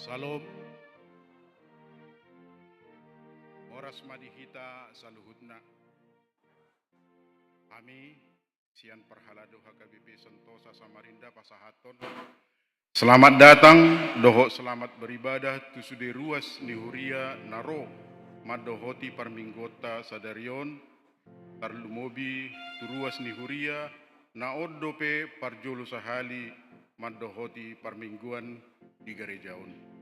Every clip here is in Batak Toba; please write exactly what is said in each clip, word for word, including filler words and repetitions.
Salom. Horas ma di hita saluhutna. Hami sian parhalado H K B P Sentosa Samarinda pasahathon selamat datang dohot selamat beribadah tu sude ruas ni huria na ro mandohoti parmingguonta sadari on, tarlumobi tu ruas ni huria na on dope parjolo sahali mandohoti parmingguan di gareja on.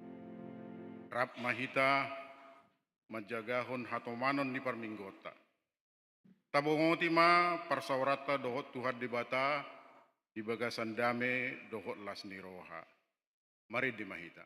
Rap ma hita manjagahon hatomanon ni parmingguonta. Tabongoti ma parsaoranta dohot Tuhan Debata di bagasan dame dohot las ni roha. Marende ma hita.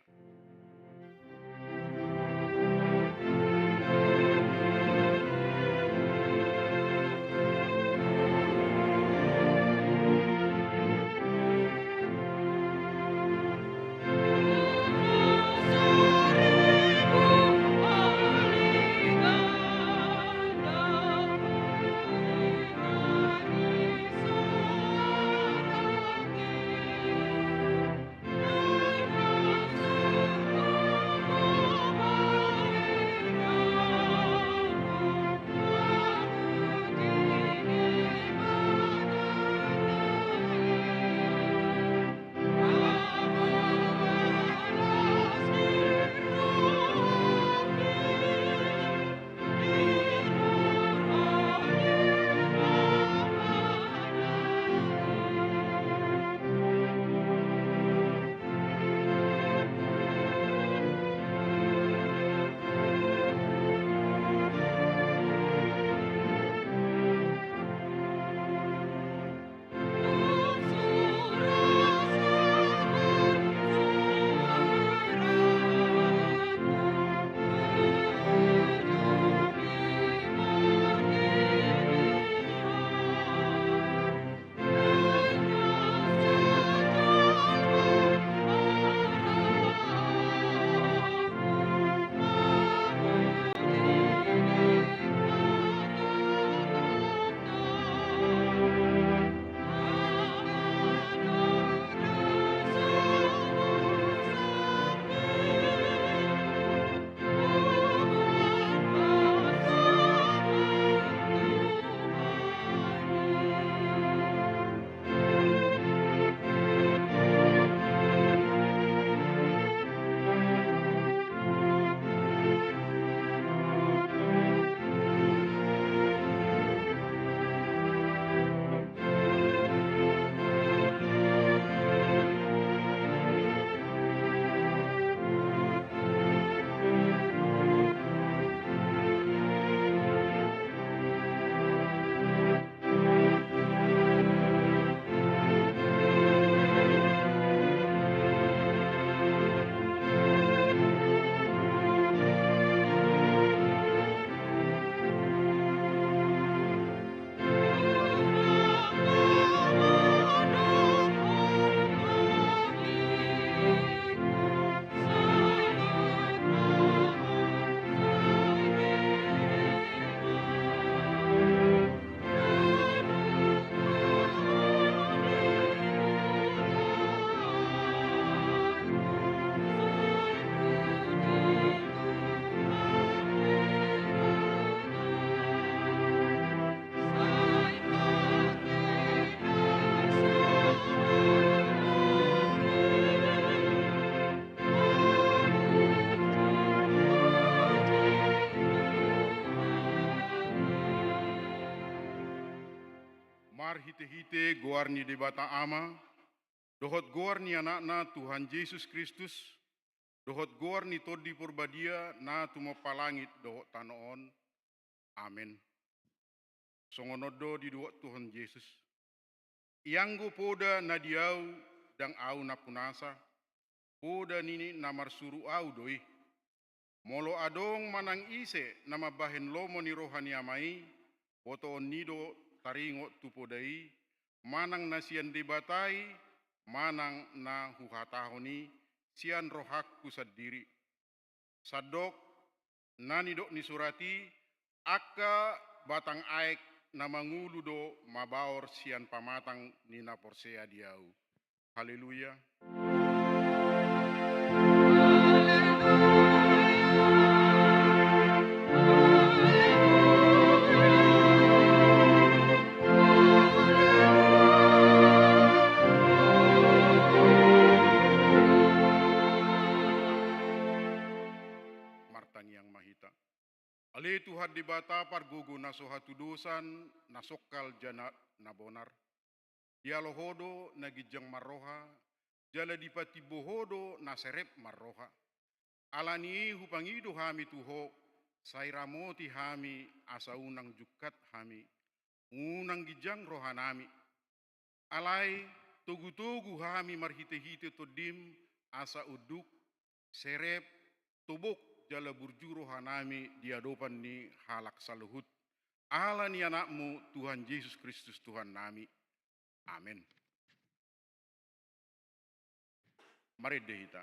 Marhitehite goar ni Debata Ama, dohot goar ni Anakna Tuhan Jesus Kristus, dohot goar ni Tondi Porbadia na tumompa langit dohot tano on. Amen. Songon on do didok Tuhan Jesus: Ianggo poda na di Ahu, ndang Ahu nampunasa, poda ni na marsuru Ahu do i. Molo adong manang ise na mambahen lomo ni roha ni Ama i, botoon ni do taringot tu poda i, manang na sian Debata i, manang na huhatahon i sian rohangku sandiri. Sandok na nidok ni surat i, angka batang aek na mangolu do mabaor sian pamatang ni na porsea di Ahu. Haleluya. Ale Tuhan Debata pargogo na so hatudosan, na songkal jala na bonar. Dialo Ho do na ginjang marroha, jala dipatimbo Ho do na serep marroha. Ala ni i hupangido hami tu Ho, sai ramoti hami asa unang jungkat hami, unang ginjang rohanami. Alai togu-togu hami marhite-hite Tondim asa unduk, serep, tobok jala burju rohanami di adopan ni halak saluhut. Ala ni Anakmu Tuhan Jesus Kristus Tuhannami. Amen. Marende hita.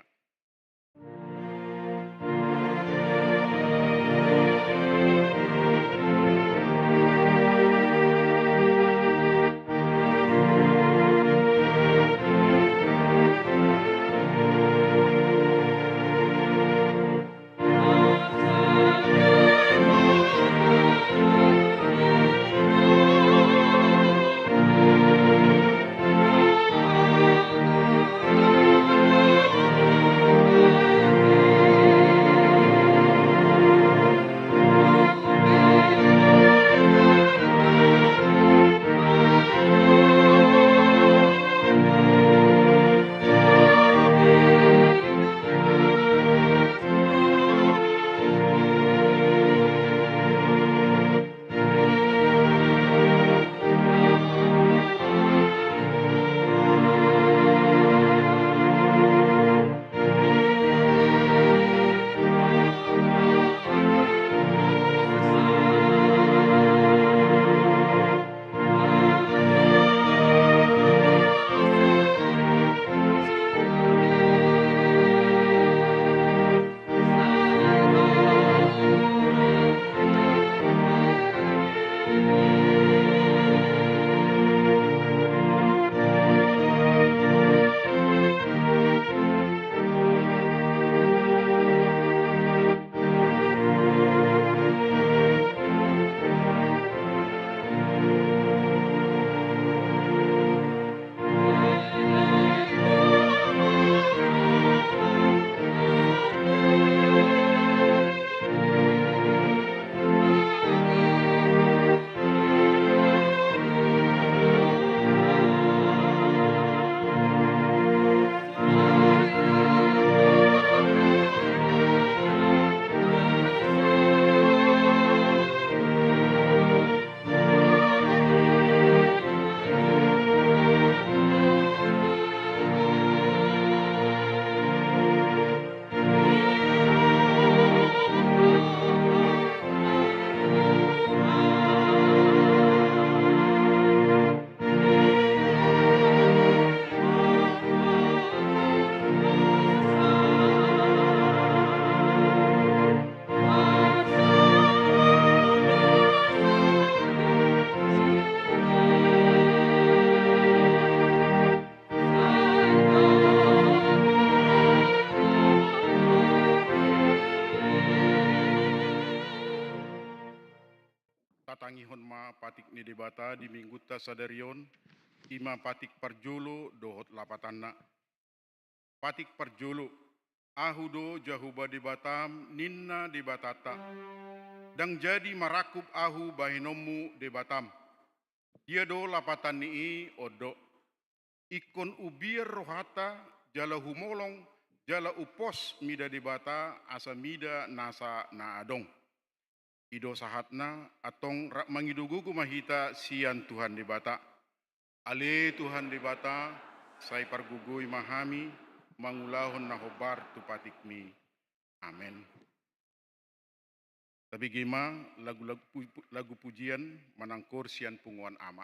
Tatangihon ma patik ni Debata di minggunta sadari on, i ma patik parjolo dohot lapatanna. Patik parjolo. Ahu do Jahowa Debatam, ninna Debatanta. Ndang jadi marangkup ahu bahenonmu Debatam. Dia do lapatan ni i? On do. Ingkon umbiar rohanta, jala humolong, jala umpos mida Debata asa mida nasa na adong. I do sahatna, antong rap mangido gogo ma hita sian Tuhan Debata. Ale Tuhan Debata, sai pargogoi ma hami mangulahon na hombar tu patikmi. Amen. Tabege ma lagu, lagu pu-, lagu pujian manang koor sian punguan ama.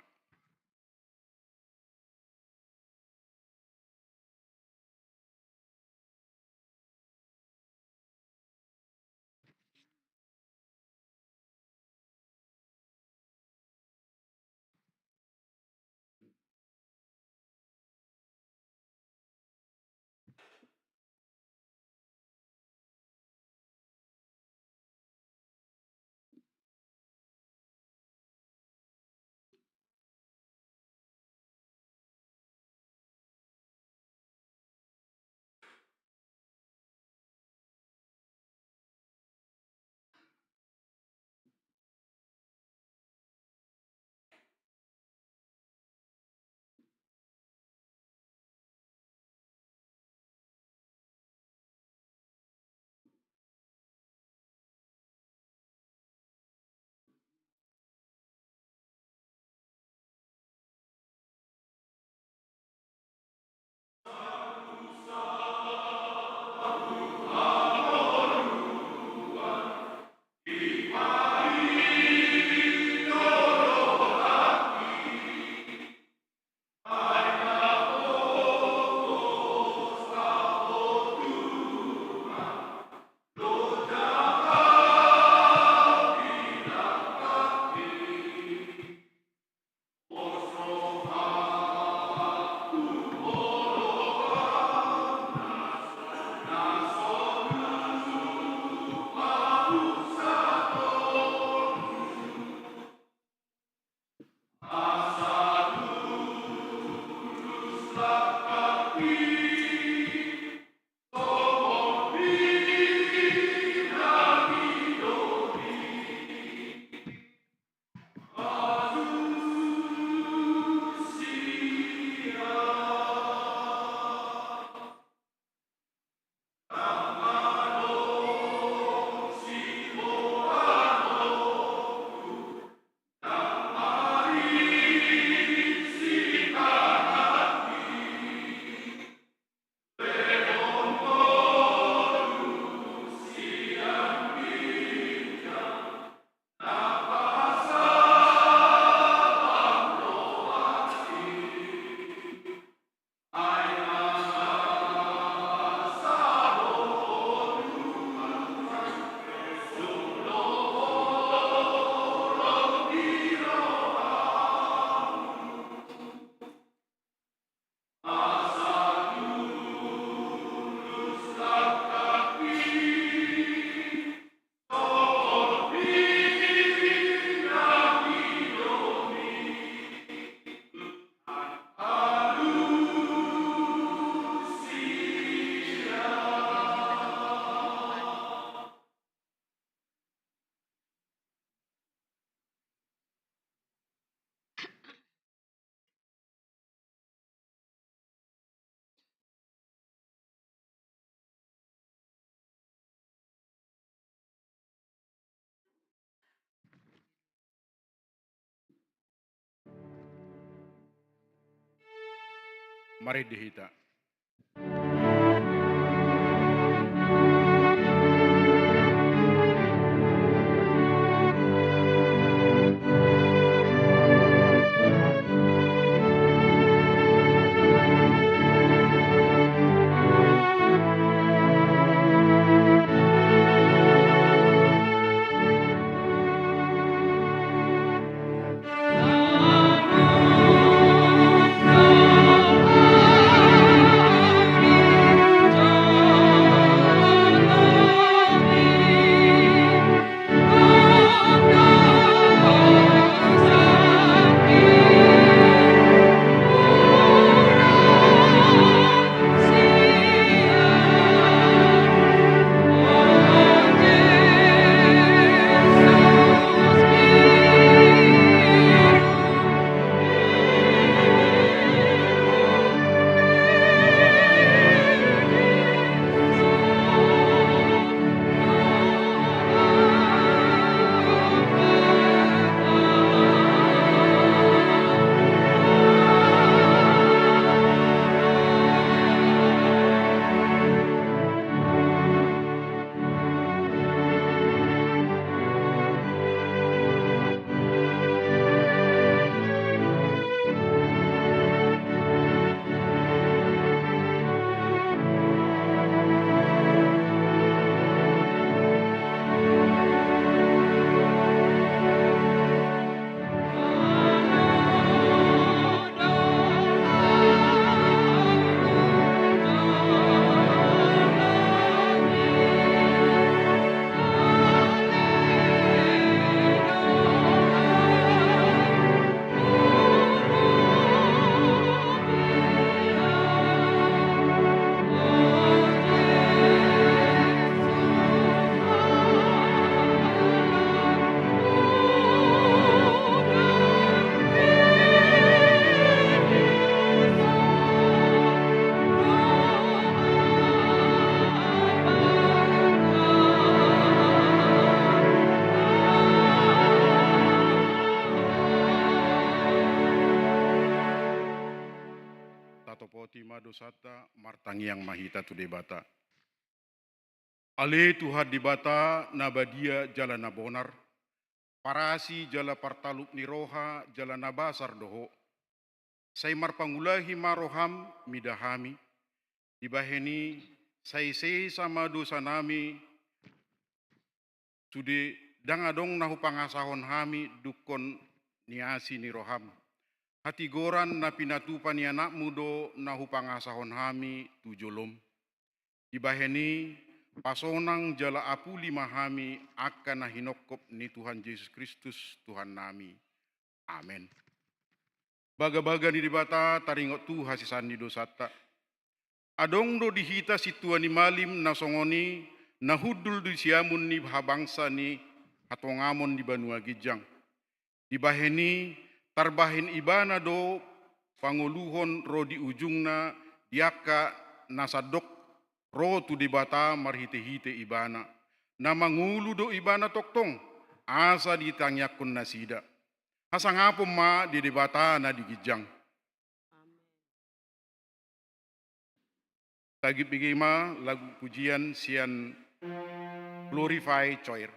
Marende hita. Tatopoti ma dosanta, martangiang ma hita tu Debata. Ale Tuhan Debata na badia jala na bonar, parasi jala partalup ni roha jala na basar do Ho. Sai marpangulahi ma roham mida hami, dibahen i sai sesa ma dosanami, sude ndang adong na hupangasahon hami dungkon ni asi ni roham. Hatigoran na pinatupa ni anakmu do na hupangasahon hami tu jolom. Dibahen i, pasonang jala apuli ma hami angka na hinongkop ni Tuhan Jesus Kristus, Tuhannami. Amen. Bagabaga ni Debata taringot tu hasesaan ni dosanta. Adong do di hita sintua ni malim na songon i, na hundul di siamun ni habangsa ni hatongamon di banua ginjang. Dibahen i, tarbahen ibana do pangoluhon ro di ujungna di angka na sandok ro tu Debata marhitehite ibana. Na mangolu do ibana tongtong, asa ditangiangkon nasida. Hasangapon ma di Debata na di ginjang. Amen. Tagi bege ma lagu pujian sian Glorify Choir.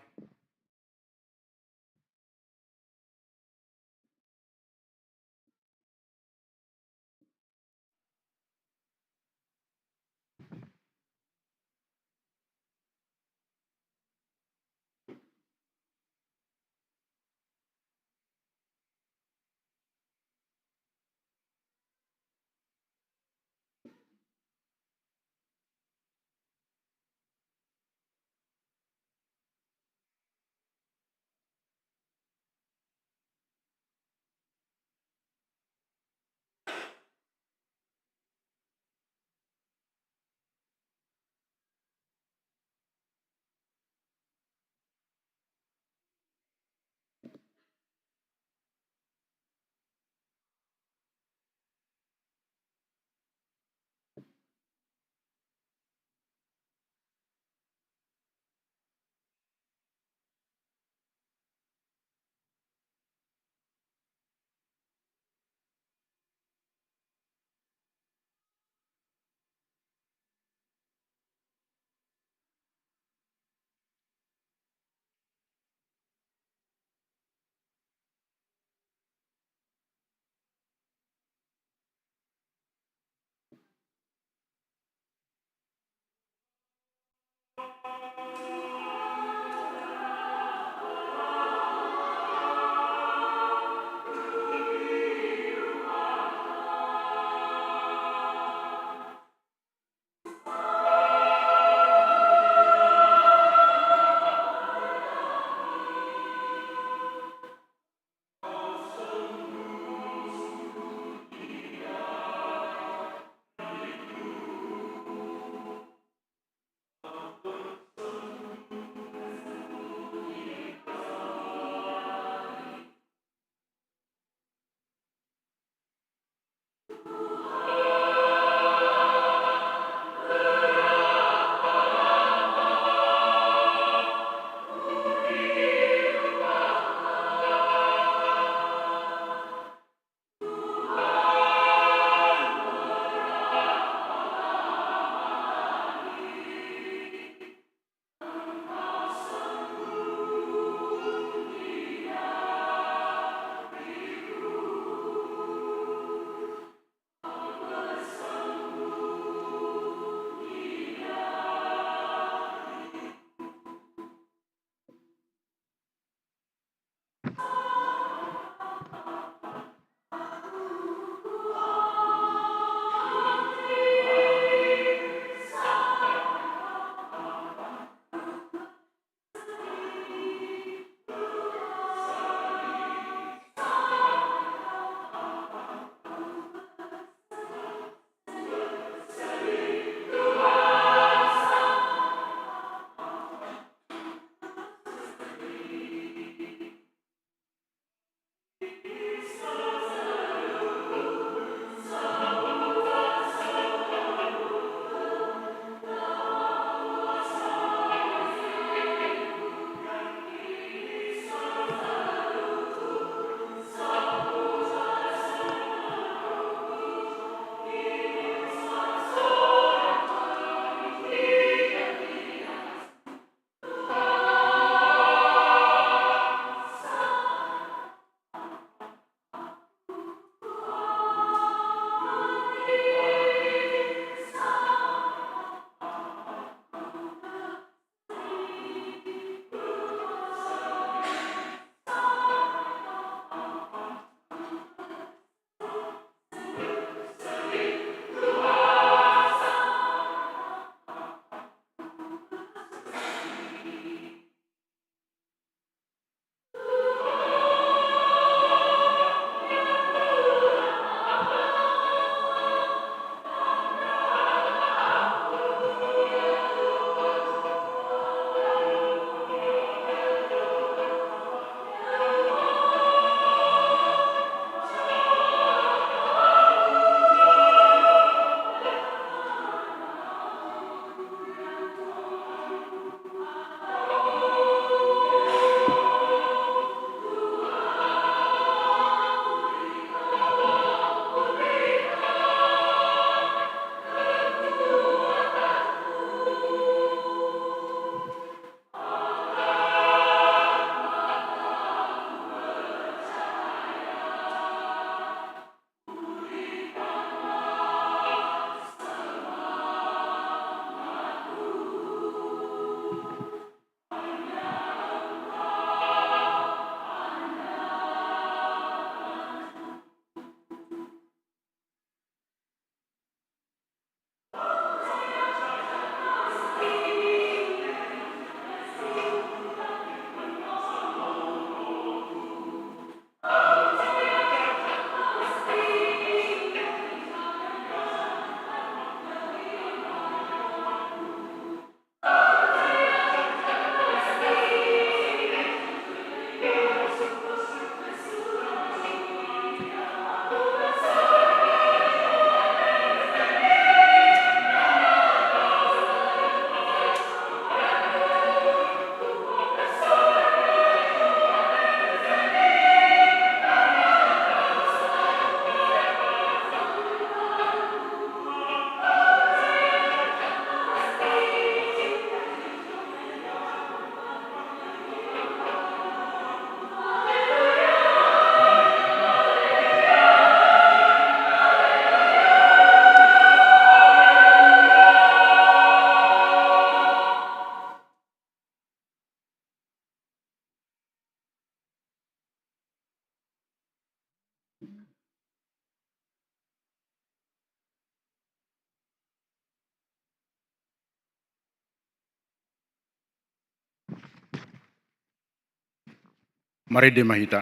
Marende ma hita.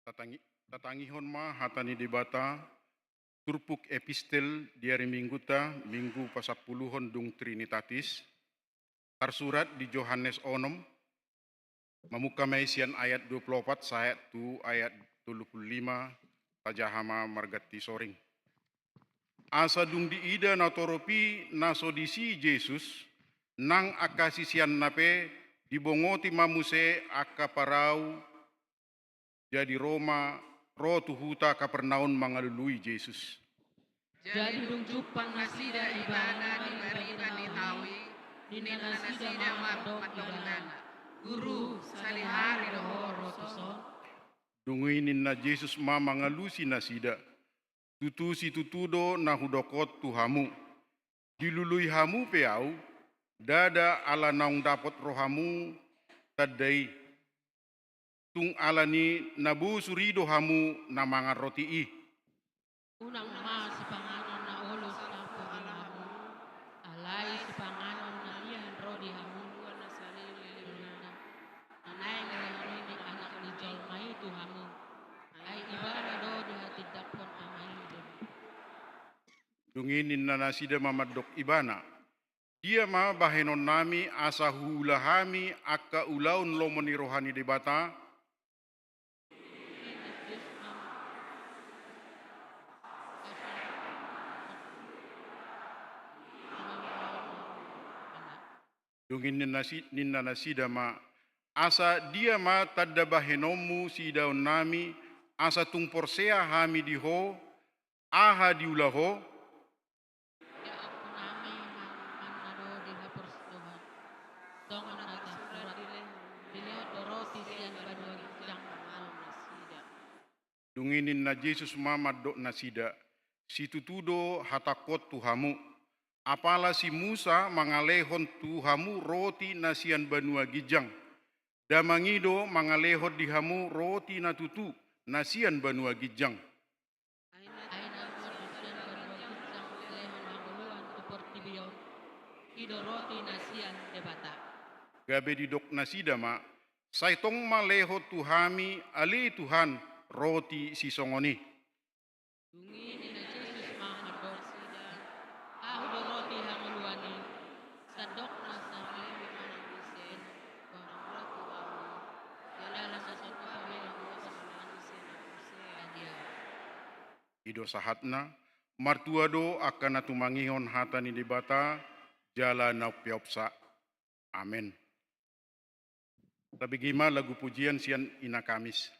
Tatangi-, tatangihon ma hata ni Debata, turpuk epistel di ari Mingguta, Minggu pasampuluhon dung Trinitatis, tarsurat di Johannes onom, mamungka ma i sian ayat dua puluh opat sahat tu ayat tolu puluh lima, tajaha ma marganti soring. Asa dung diida natorop i na so disi Jesus, nang angka siseanna pe, dibongoti ma muse angka parau, jadi ro ma, ro tu huta Kapernaum mangalului Jesus. Jadi dung jumpang nasida Ibana di bariba ni hau i, ninna nasida ma mandok Ibana: Guru, salihari do Ho ro tuson? Dung i ninna Jesus ma mangalusi nasida: Tutu situtu do na hudok on tu hamu: Dilului hamu pe Au, ndada ala naung dapot rohamu tanda i, tung ala ni na bosur i do hamu na mangan roti i. Unang ma sipanganon na olus tampulihon hamu, alai sipanganon na mian ro di hamu, na saleleng ni lelengna, na naeng nilehon ni Anak ni jolma i tu hamu. Ai Ibana do dihatindanghon Ama i do. Dung i ninna nasida ma mandok Ibana: Dia ma bahenonnami asa huula hami angka ulaon lomo ni roha ni Debata? Dung i ninna si-, ninna nasida ma: Asa dia ma tanda bahenonmu siidaonnami, asa tung porsea hami di Ho, aha diula Ho? Ia ompunami mangan manna do dihaporseai Tuhan, songon na tarsurat: Dilehon do roti sian banua ginjang mangalehon nasida. Dung i ninna Jesus ma mandok nasida: Situtu do hatangku on tu hamu: Apala si Musa mangalehon tu hamu roti na sian banua ginjang, Damang i do mangalehon di hamu roti na tutu, na sian banua ginjang. Ai na tutu sian banua ginjang lehon hangoluan tu portibi on, i do roti na sian Debata. Gabe didok nasida ma: Sai tong ma lehon tu hami ale Tuhan roti sisongon i. Dung i ninna Jesus ma mandok nasida: Ahu do roti hangoluan i. Sandok na sahalehon mangan ise, mangan roti ahu, jala na so tupa be na huboto mangan ise na muse adi ahu. I do sahatna. Martua do angka na tumangihon hata ni Debata jala na umpeopsa. Amen. Tabege ma lagu pujian sian Ina Kamis.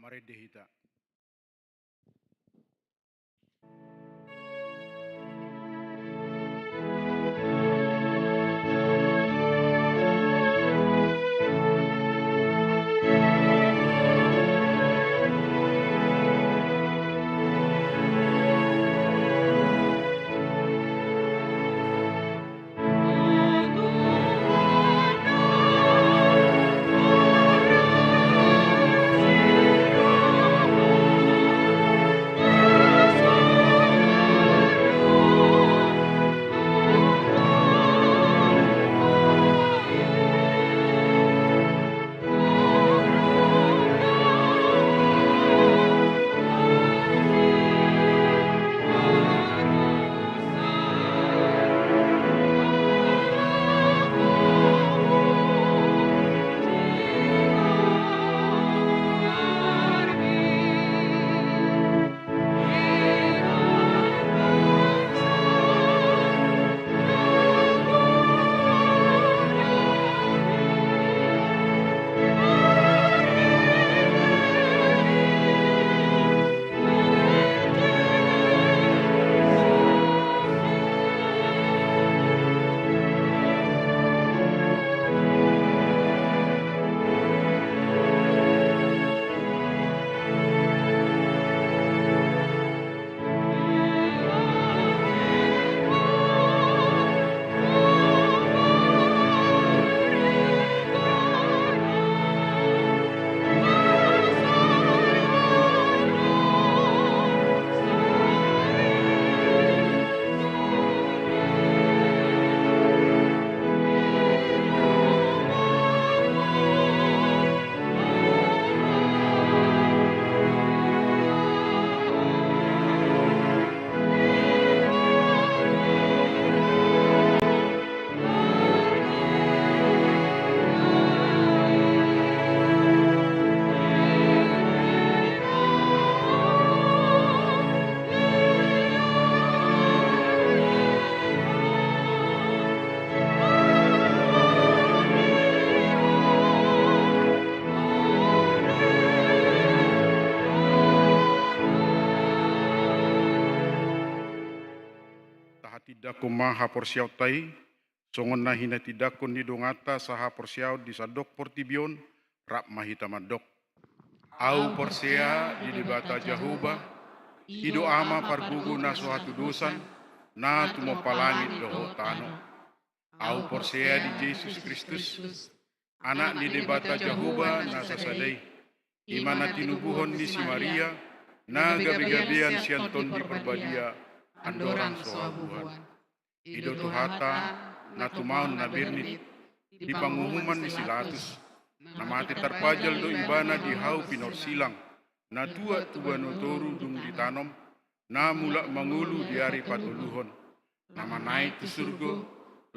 Marende hita. Tahatindangkon ma haporseaonta i, songon na hinatindangkon ni donganta sahaporseaon di sandok portibi on, rap ma hita mandok. Ahu porsea di Debata Jahowa, i do Ama pargogo na so hatudosan, na tumompa langit dohot tano. Ahu porsea di Jesus Kristus, Anak ni Debata Jahowa na sasada i, i ma na tinubuhon ni si Maria, na gabegabean sian Tondi Parbadia, andorang so habuan. I do Tuhanta, na tumaon na bernit, di panguhuman ni si Latus, na mate tarpajal do Ibana di hau pinorsilang, na tuat tu banua toru dung ditanom, na mulak mangolu di ari patoluhon, na manaek tu surgo,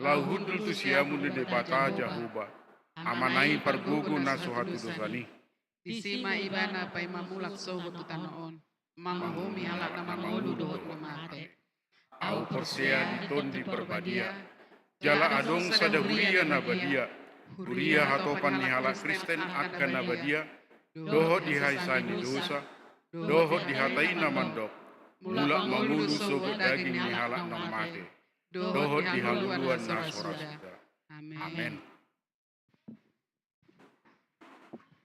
laho hundul tu siamun ni Debata Jahowa, Amana i pargogo na so hatudosan i. Disi ma Ibana paima mulak sogot tu tano on, manguhumi halak na mangolu dohot na mate. Ahu porsea di Tondi Parbadia, jala adong sada huria na badia, huria hatopan ni halak Kristen angka na badia, dohot di hahisaan ni dosa, dohot di hata i na mandok, mulak mangolu sogot daging ni halak naung mate, dohot di hangoluan na so ra suda. Amen.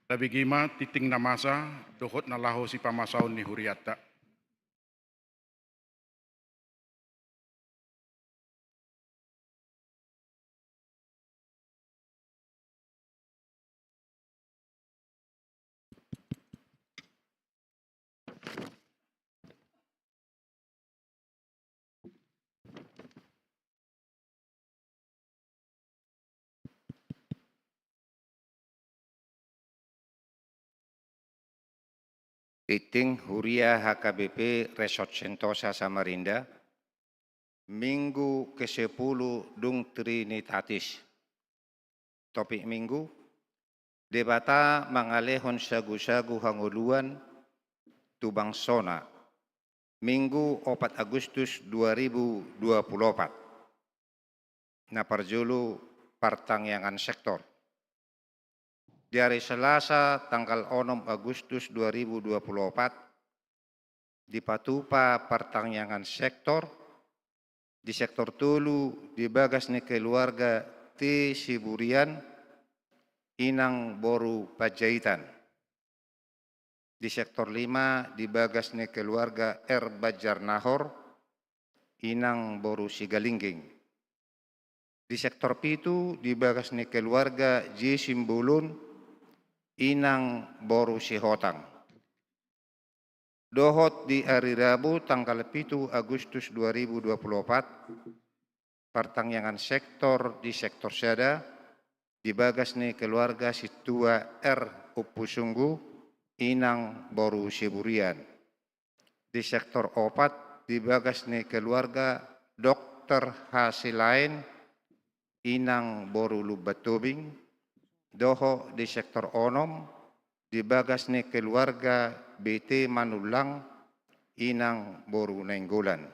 Tabege ma tingting na masa, dohot na laho sipamasaon ni hurianta. Tingting, Huria H K B P Resort Sentosa Samarinda, Minggu kesepuluh dung Trinitatis. Topik Minggu: Debata mangalehon sagusagu hangoluan tu bangsona. Minggu opat Agustus dua ribu dua puluh opat. Na parjolo, partangiangan sektor. Di ari Selasa tanggal onom Agustus dua ribu dua puluh opat, dipatupa partangiangan sektor, di sektor tolu di bagas ni keluarga T Siburian, inang boru Panjaitan. Di sektor lima di bagas ni keluarga R Banjarnahor, inang boru Sigalingging. Di sektor pitu di bagas ni keluarga J Simbolon, inang boru Sihotang. Dohot di ari Rabu tanggal pitu Agustus dua ribu dua puluh opat, partangiangan sektor di sektor sada, di bagas ni keluarga Sintua R Ompusunggu, inang boru Siburian. Di sektor opat di bagas ni keluarga Dokter H Silaen, inang boru Lumban Tobing, dohot di sektor onom di bagas ni keluarga B T Manullang, inang boru Nainggolan.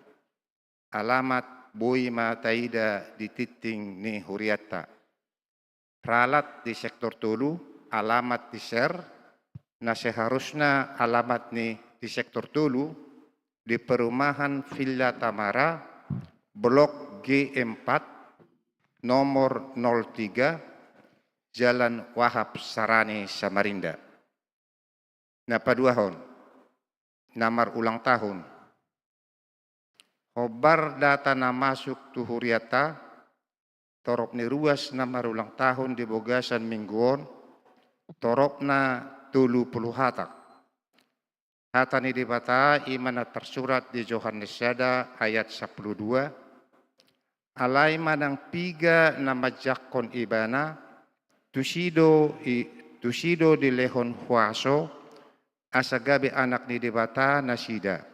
Alamat boi ma taida di tingting ni hurianta. Ralat di sektor tolu, alamat di ser, na seharusna alamat ni di sektor tolu, di perumahan Villa Tamara, blok G empat, nomor nol tiga, Jalan Wahab Sarani Samarinda. Na paduahon, na marulang tahun. Hombar data na masuk tu hurianta, torop ni ruas na marulang tahun di bagasan minggu on, toropna tolu pulu hata. Hata ni Debata i ma na tarsurat di Johannes sada ayat sampulu dua, alai manang piga na manjangkon ibana, tusi do i, tusi do dilehon huaso, asa gabe anak ni Debata nasida,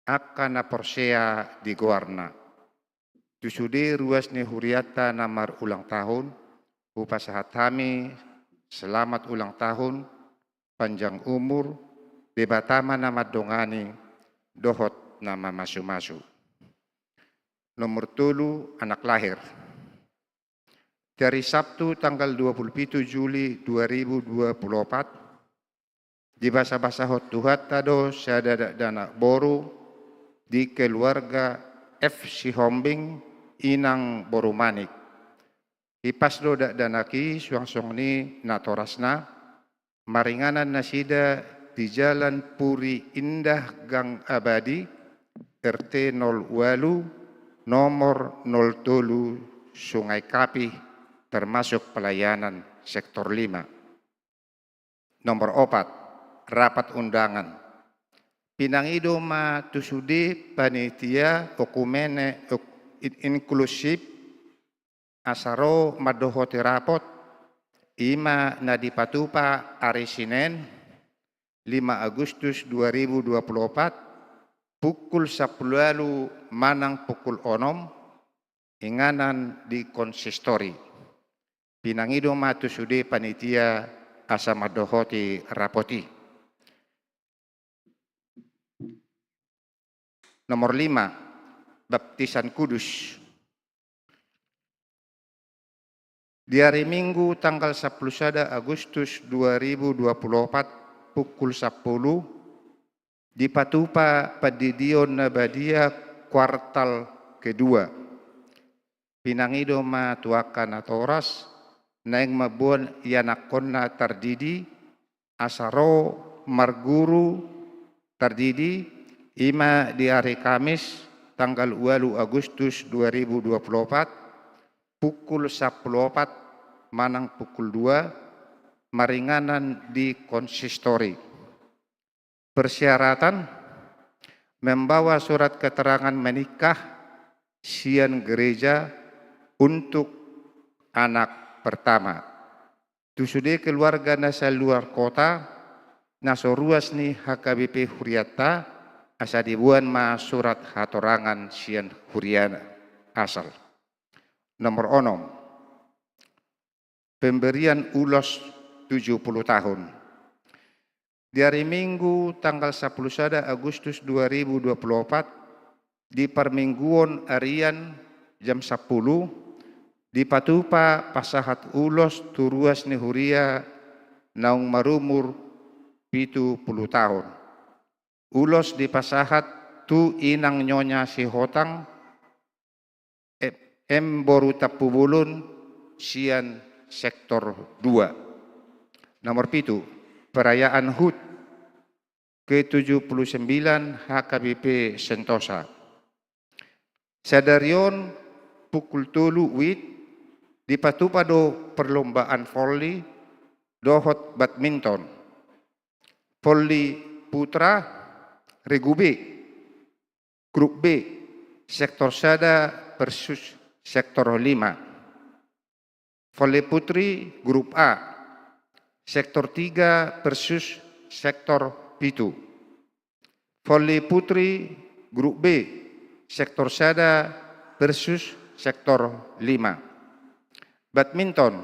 angka na porsea di goarna. Tu sude ruas ni hurianta na marulang tahun, hupasahat hami selamat ulang tahun, panjang umur, Debata ma na mandongani, dohot na mamasumasu. Nomor tolu, anak lahir. Di ari Sabtu tanggal dua pulu pitu Juli dua ribu dua pulu opat, dibasabasahon Tuhanta do sada dakdanak boru di keluarga F Sihombing, inang boru Manik. Hipas do dakdanak i suang songon i natorasna, maringanan nasida di Jalan Puri Indah Gang Abadi, R T nol ualu, nomor nol tolu, Sungai Kapih, termasuk pelayanan sektor lima. Nomor opat, rapat undangan. Pinangido ma tu sude panitia okumene ok-, in-, inklusif, asa ro mandohoti rapot, i ma na dipatupa ari Sinen, lima Agustus dua ribu dua pulu opat, pukul sampulu ualu manang pukul onom, inganan di konsistori. Pinangido ma tu sude panitia asa mandohoti rapot i. Nomor lima, baptisan kudus. Di ari Minggu tanggal sampulu sada Agustus dua ribu dua pulu opat pukul sampulu, dipatupa pandidion na badia kuartal kedua. Pinangido ma tu angka natoras, naeng mamboan ianakkonna tardidi, asa ro marguru tardidi, i ma di ari Kamis tanggal ualu Agustus dua ribu dua pulu opat, pukul sampulu opat manang pukul dua, maringanan di konsistori. Persyaratan: membawa surat keterangan menikah sian gereja untuk anak pertama. Tu sude keluarga na saluar kota, na so ruas ni H K B P hurianta, asa diboan ma surat hatorangan sian huria asal. Nomor onom, pemberian ulos tujuh puluh tahun. Di ari Minggu tanggal sampulu sada Agustus dua ribu dua pulu opat, di parmingguon arian jam sampulu, dipatupa pasahat ulos tu ruas ni huria naung marumur pitu pulu taon. Ulos dipasahat tu inang Nyonya Sihotang, M boru Tampubolon, sian sektor dua. Nomor pitu, perayaan hut ke tujuh puluh sembilan H K B P Sentosa. Sadari on pukul tolu wit dipatupa do perlombaan voli dohot badminton. Voli putra, regu B, grup B, sektor sada versus sektor lima. Voli putri, grup A, sektor tiga versus sektor pitu. Voli putri, grup B, sektor sada versus sektor lima. Badminton,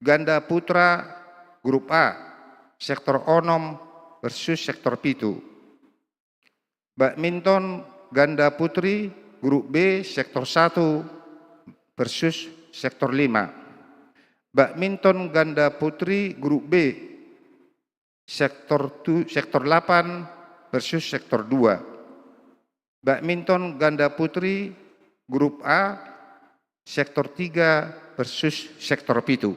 ganda putra, grup A, sektor onom versus sektor pitu. Badminton ganda putri, grup B, sektor satu versus sektor lima. Badminton ganda putri, grup B, sektor tu-, sektor delapan versus sektor dua. Badminton ganda putri, grup A, sektor tiga versus sektor pitu.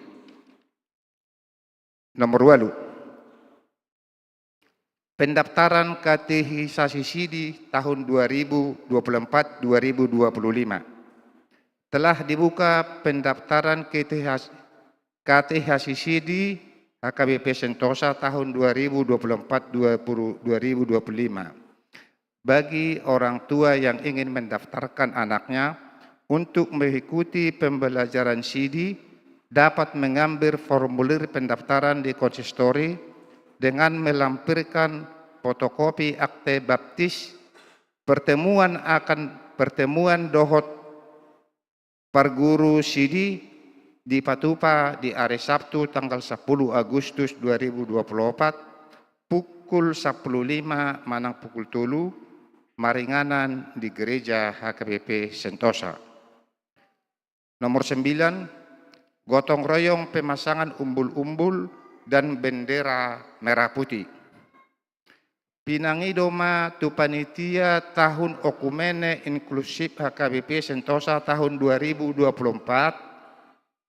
Nomor walu. Pendaftaran katekisasi sidi tahun dua ribu dua puluh empat dua ribu dua puluh lima. Telah dibuka pendaftaran katekisasi sidi H K B P Sentosa tahun dua ribu dua puluh empat dua ribu dua puluh lima. Bagi orang tua yang ingin mendaftarkan anaknya untuk mengikuti pembelajaran sidi, dapat mengambil formulir pendaftaran di konsistori dengan melampirkan fotokopi akte baptis, pertemuan akan, pertemuan dohot parguru sidi dipatupa di ari Sabtu tanggal sapuluh Agustus dua ribu dua puluh opat, pukul sapuluh lima manang pukul tolu, maringanan di Gereja H K B P Sentosa. Nomor sembilan, gotong royong pemasangan umbul-umbul dan bendera merah putih. Pinangido ma tu panitia tahun okumene inklusif H K B P Sentosa tahun dua ribu dua puluh empat,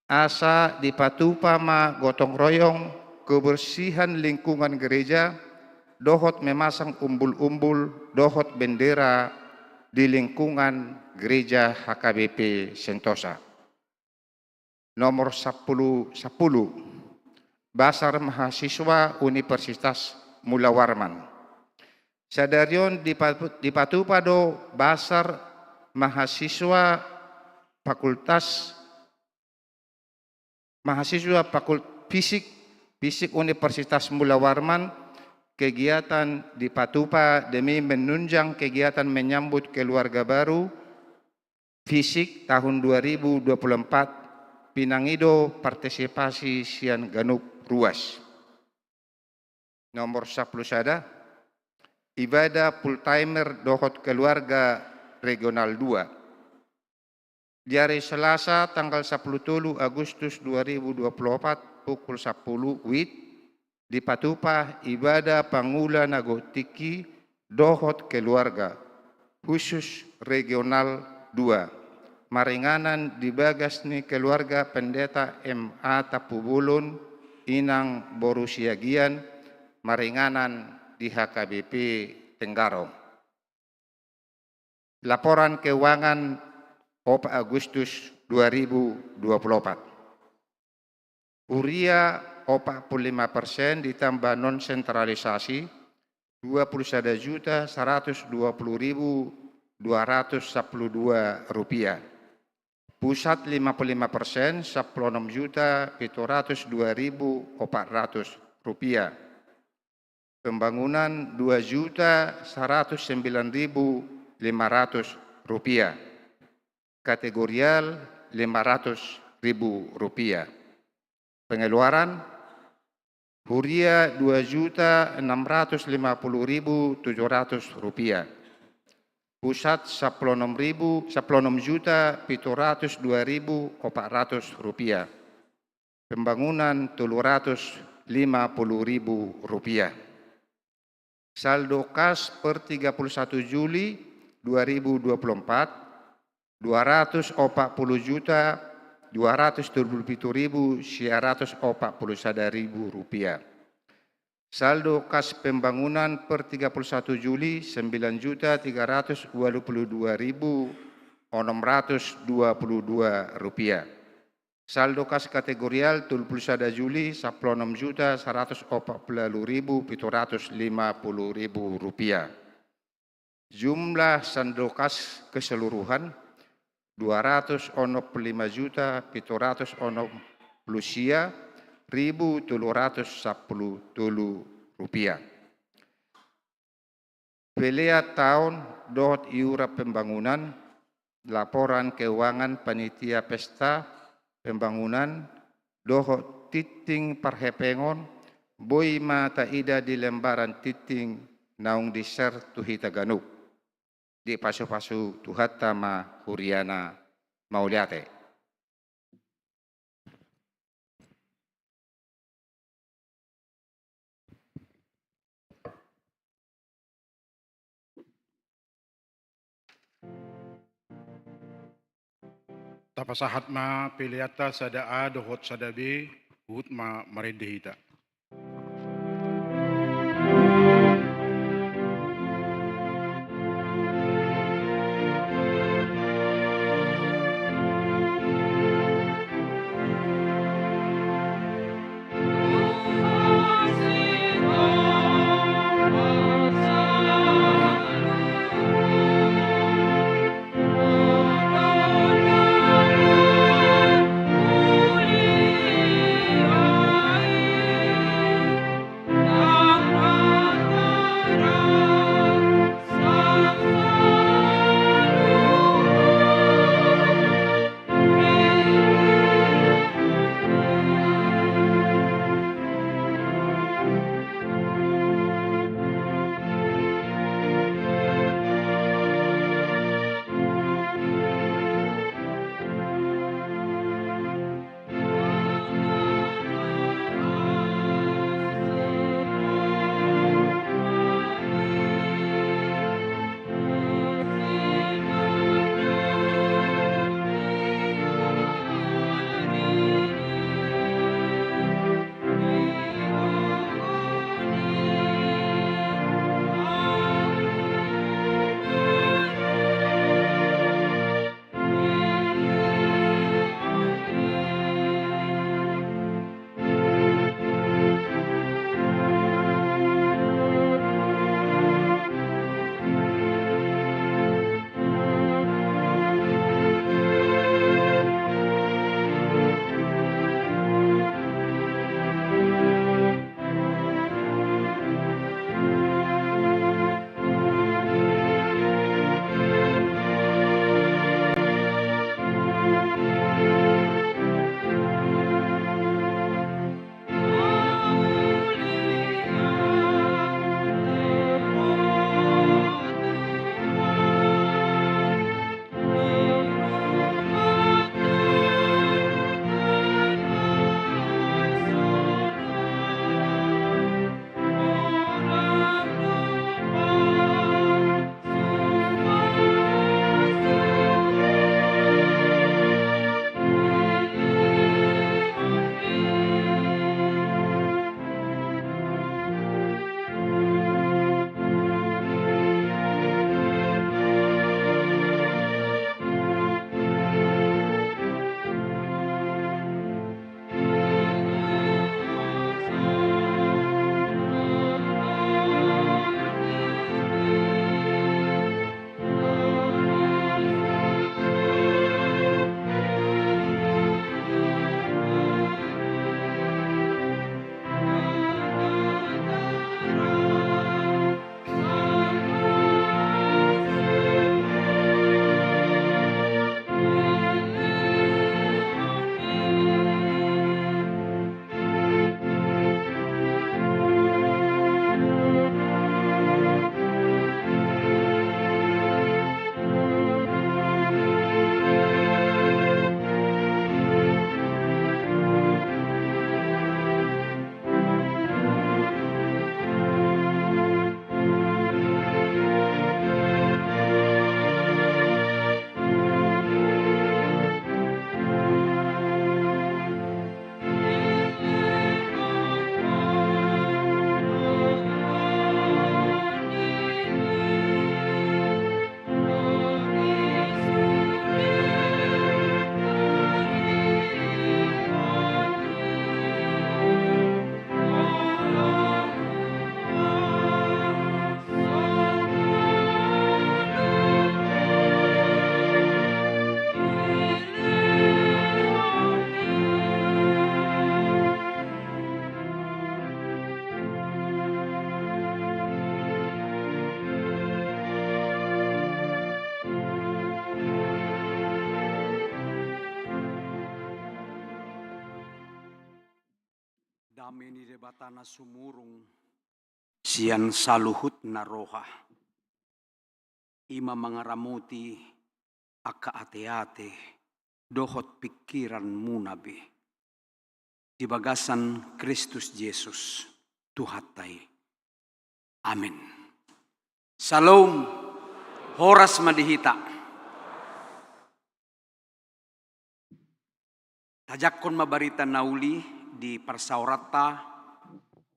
asa dipatupa ma gotong royong kebersihan lingkungan gereja, dohot memasang umbul-umbul dohot bendera di lingkungan gereja H K B P Sentosa. Nomor sapuluh, sapuluh. Basar mahasiswa Universitas Mula Warman. Sadari on dipa-, dipatupa do basar mahasiswa fakultas, mahasiswa fakul-, fisik, fisik Universitas Mula Warman, kegiatan dipatupa demi menunjang kegiatan menyambut keluarga baru, fisik tahun dua ribu dua puluh empat, pinangido partisipasi sian ganup ruas. Nomor sapuluh sada, ibadah full timer dohot keluarga regional dua. Di ari Selasa tanggal sapuluh tolu Agustus dua ribu dua puluh opat pukul sapuluh wit, dipatupa ibadah pangula na gok tingki dohot keluarga, khusus regional dua, maringanan di bagas ni keluarga Pendeta M A Tampubolon, inang boru Siagian, maringanan di H K B P Tenggarong. Laporan keuangan opat Agustus dua ribu dua puluh opat. Huria opat puluh lima persen ditambah non sentralisasi, dua puluh sada juta seratus dua puluh ribu dua ratus sapuluh dua rupiah. Pusat lima puluh lima persen, sapuluh onom juta pitu ratus dua ribu opat ratus rupiah. Pembangunan dua juta seratus sembilan ribu lima ratus rupiah. Kategorial lima ratus ribu rupiah. Pengeluaran, huria dua juta enam ratus lima puluh ribu tujuh ratus rupiah. Pusat sapuluh onom ribu, sapuluh onom juta pitu ratus dua ribu opat ratus rupiah. Pembangunan tolu ratus lima puluh ribu rupiah. Saldo kas per tiga puluh satu Juli dua ribu dua puluh empat, dua ratus opat puluh juta dua ratus tolu pulu pitu ribu sia ratus opat pulu sada ribu rupiah. Saldo kas pembangunan per tiga puluh satu Juli sembilan juta tiga ratus ualu pulu dua ribu onom ratus dua pulu dua rupiah. Saldo kas kategorial tolu puluh sada Juli sampulu onom juta saratus opat pulu ualu ribu pitu ratus lima pulu ribu rupiah. Jumlah saldo kas keseluruhan dua ratus onom pulu lima juta pitu ratus onom pulu sia ribu tolu ratus sampulu tolu rupiah. Pelean taon dohot iuran pembangunan, laporan keuangan panitia pesta pembangunan, dohot tintin parhepengon, boi ma taida di lembaran tintin naung di-share tu hita ganup. Dipasupasu Tuhanta ma huriana. Mauliate. Tapasahat ma peleanta sada A dohot sada B, huhut ma marende hita. Dame ni Debata na sumurung sian saluhutna roha, i ma mangaramoti angka ateate dohot pingkiranmuna be, di bagasan Kristus Jesus Tuhanta i. Amen. Syalom. Horas ma di hita. Tajangkon ma barita na uli di parsaoranta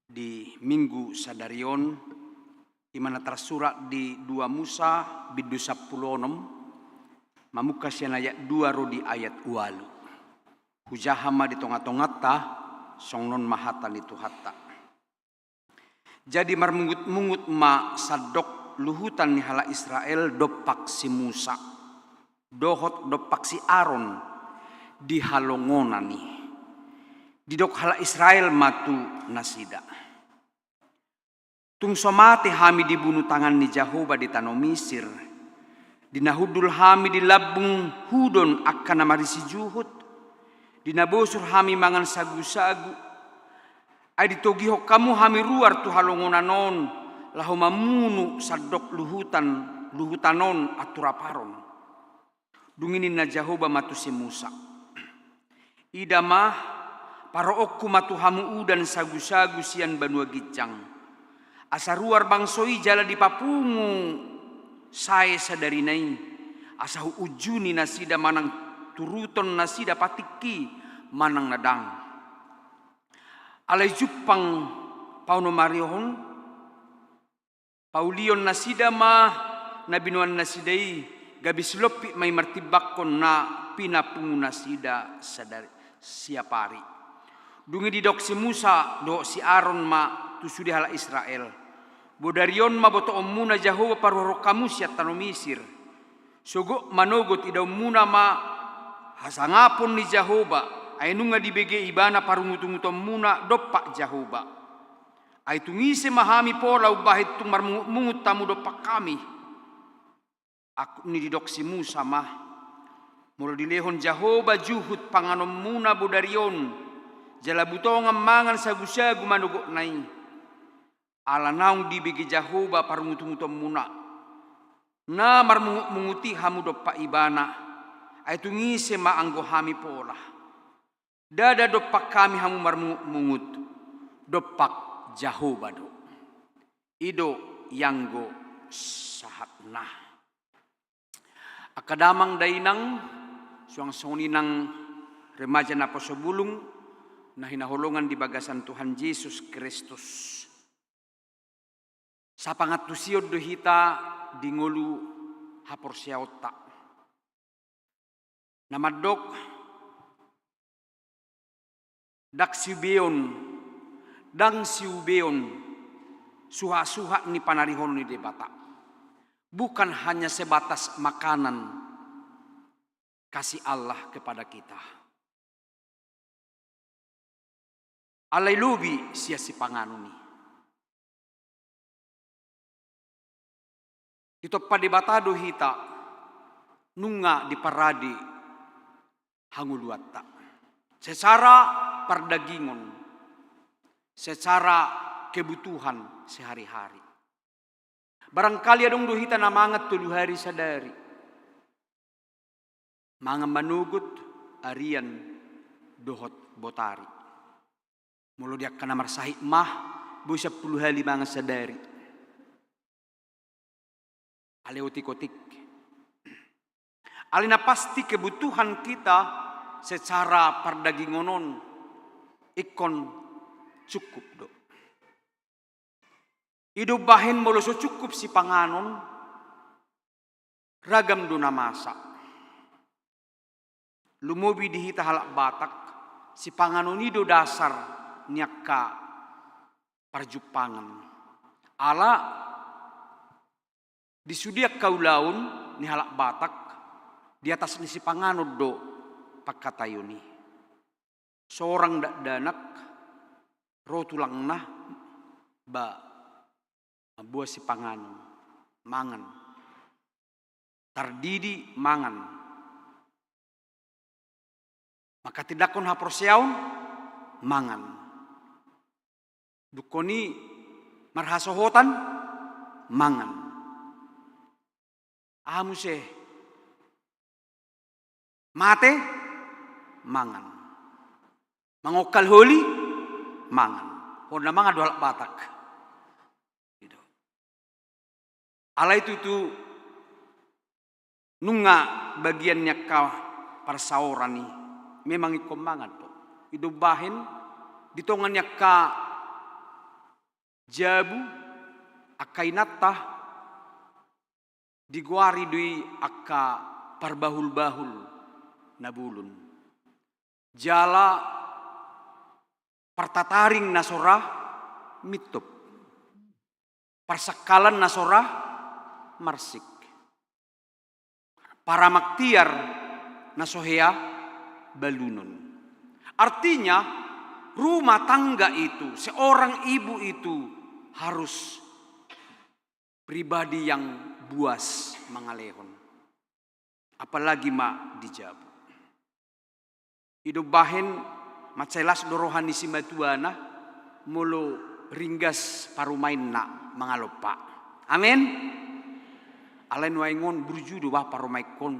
di Minggu sadari on, i ma na tarsurat di dua Musa bindu sampulu onom, mamungka sian ayat dua ro di ayat ualu. Hujaha ma di tongatonganta, songon on ma hata ni Tuhanta. Jadi marmungutmungut ma sandok luhutan ni halak Israel dompak si Musa dohot dompak si Aron di halongonan i. Didok halak Israel ma tu nasida: Tung so mate hami dibunu tangan ni Jahowa di tano Misir, di na hundul hami di lambung hudon angka na marisi juhut, di na bosur hami mangan sagusagu. Ai ditogihon hamu hami ruar tu halongonan on, laho mamunu sandok luhutan, luhutan on antu rap Aron. Dung i ninna Jahowa ma tu si Musa: Ida ma, paroonku ma tu hamu udan sagusagu sian banua ginjang, asa ruar bangso i jala dipapungu sae sadarina i, asa huunjuni nasida manang turuton nasida patikki manang na dang. Alai jumpang paonomarion, paulion nasida ma na binoan nasida i, gabe silompit ma i martimbangkon na pinapungu nasida sadari siap ari. Dung i didok si Musa dohot si Aron ma tu sude halak Israel: Bodari on ma botoonmuna Jahowa paruarhon hamu sian tano Misir. Sogot manogot idaonmuna ma hasangapon ni Jahowa, ai nunga dibege ibana parungutungutonmuna dompak Jahowa. Ai tung ise ma hami pola umbahen tung marmungutmungut hamu dompak hami? Angkup ni didok si Musa ma: Molo dilehon Jahowa juhut panganonmuna bodari on, jala butongan mangan sagusagu manogotna i, ala naung dibege Jahowa parungutungutonmuna, na marmungutmungut i hamu dompak ibana, ai tung ise ma anggo hami pola? Ndada dompak hami hamu marmungutmungut, dompak Jahowa do. I do ianggo sahatna. Angka damang dainang, suang songon i nang remaja naposobulung na hinaholongan di bagasan Tuhan Jesus Kristus. Sapangantusion do hita di ngolu haporseaonta. Na mandok, ndang siubeon, ndang siubeon suhatsuhat ni panarihon ni Debata. Bukan hanya sebatas makanan kasih Allah kepada kita. Alai lobi sian sipanganon i. Ditompa Debata do hita nunga diparade hangoluanta secara pardagingon, secara kebutuhan sehari-hari. Barangkali adong do hita na mangan tolu hari sadari. Mangan manogot, arian, dohot botari. Molo di angka na marsahit ma, boi sampulu hali mangan sadari. Alai otik-otik. Alai na pasti kebutuhan kita secara pardagingon on ingkon cukup do. I do umbahen molo so cukup sipanganon, ragam do na masa. Lumobi di hita halak Batak, sipanganon i do dasar ni angka parjumpangan. Ala di sude angka ulaon ni halak Batak, di atas ni sipanganon do pangkataion i. Sorang dakdanak, ro tulangna, ba, mamboan sipanganon, mangan. Tardidi, mangan. Mangkatindangkon haporseaon, mangan. Dungkon i marhasohotan, mangan. Aha muse? Mate, mangan. Mangongkal holi, mangan. Hona mangan do halak Batak. Gitu. Alai tutu nunga bagian ni angka parsaoran i, memang ingkon mangan do. I do umbahen di tonga ni angka jabu, angka inanta, digoari do i angka parbahulbahul na bolon. Jala partataring na so ra mintop. Parsangkalan na so ra marsik. Paramang tiar na so hea balunon. Artinya, rumah tangga itu, seorang ibu itu harus pribadi yang buas mangalehon. Apalagi ma di jabu. I do umbahen mansai las do roha ni simatuana molo ringgas parumaenna mangalompa. Amen. Alai nuaeng on burju do bah parumaenkon.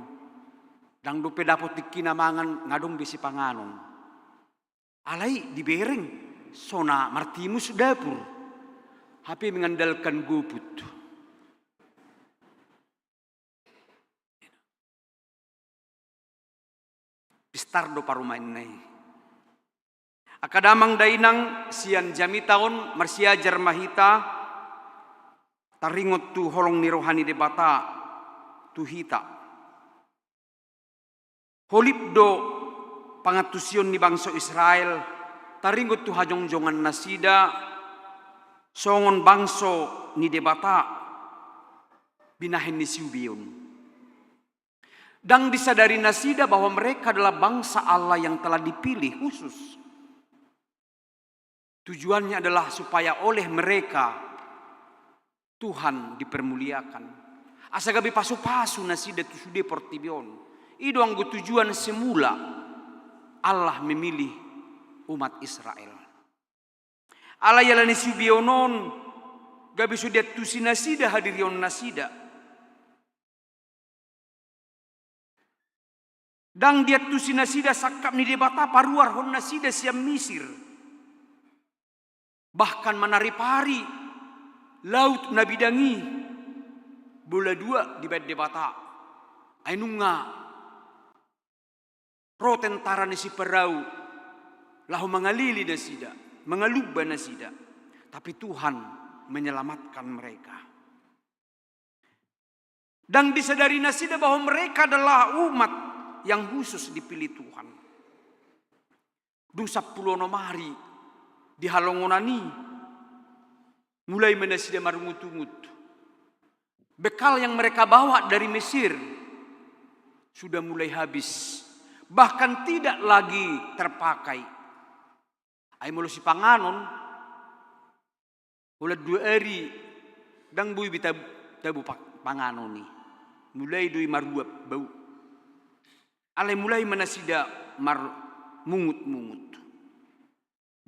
Ndang dope dapot tingkina mangan, nga adong be sipanganon. Alai dibereng so na martimus dapur. Hape mengandalkan GoFood. Pistar do parumaenna i. Angka damang dainang sian jamita on, marsiajar ma hita taringot tu holong ni roha ni Debata tu hita. Holip do pangantusion ni bangso Israel taringot tu hajongjongan nasida songon bangso ni Debata, binahen ni siubeon. Ndang disadari nasida bahwa mereka adalah bangsa Allah yang telah dipilih khusus. Tujuannya adalah supaya oleh mereka Tuhan dipermuliakan. Asa gabe pasupasu nasida tu sude portibi on. I do anggo tujuan semula Allah memilih umat Israel. Alai ala ni siubeon on, gabe so diantusi nasida hadirion nasida. Ndang diantusi nasida sangkap ni Debata paruarhon nasida sian Misir. Bahkan manaripari laut na bidang i bola dua dibaen Debata. Ai nunga ro tentara ni si Parao laho mangalili nasida, mangalumba nasida. Tapi Tuhan menyelamatkan mereka. Ndang disadari nasida bahwa mereka adalah umat yang khusus dipilih Tuhan. Dung sampulu onom ari di halongonan i, mulai ma nasida marungutungut. Bekal yang mereka bawa dari Mesir sudah mulai habis, bahkan tidak lagi terpakai. Ai molo sipanganon, holan dua ari ndang boi be tab-, tabo pa-, panganon i. Mulai do i maruap bau. Alai mulai ma nasida marmungut-mungut.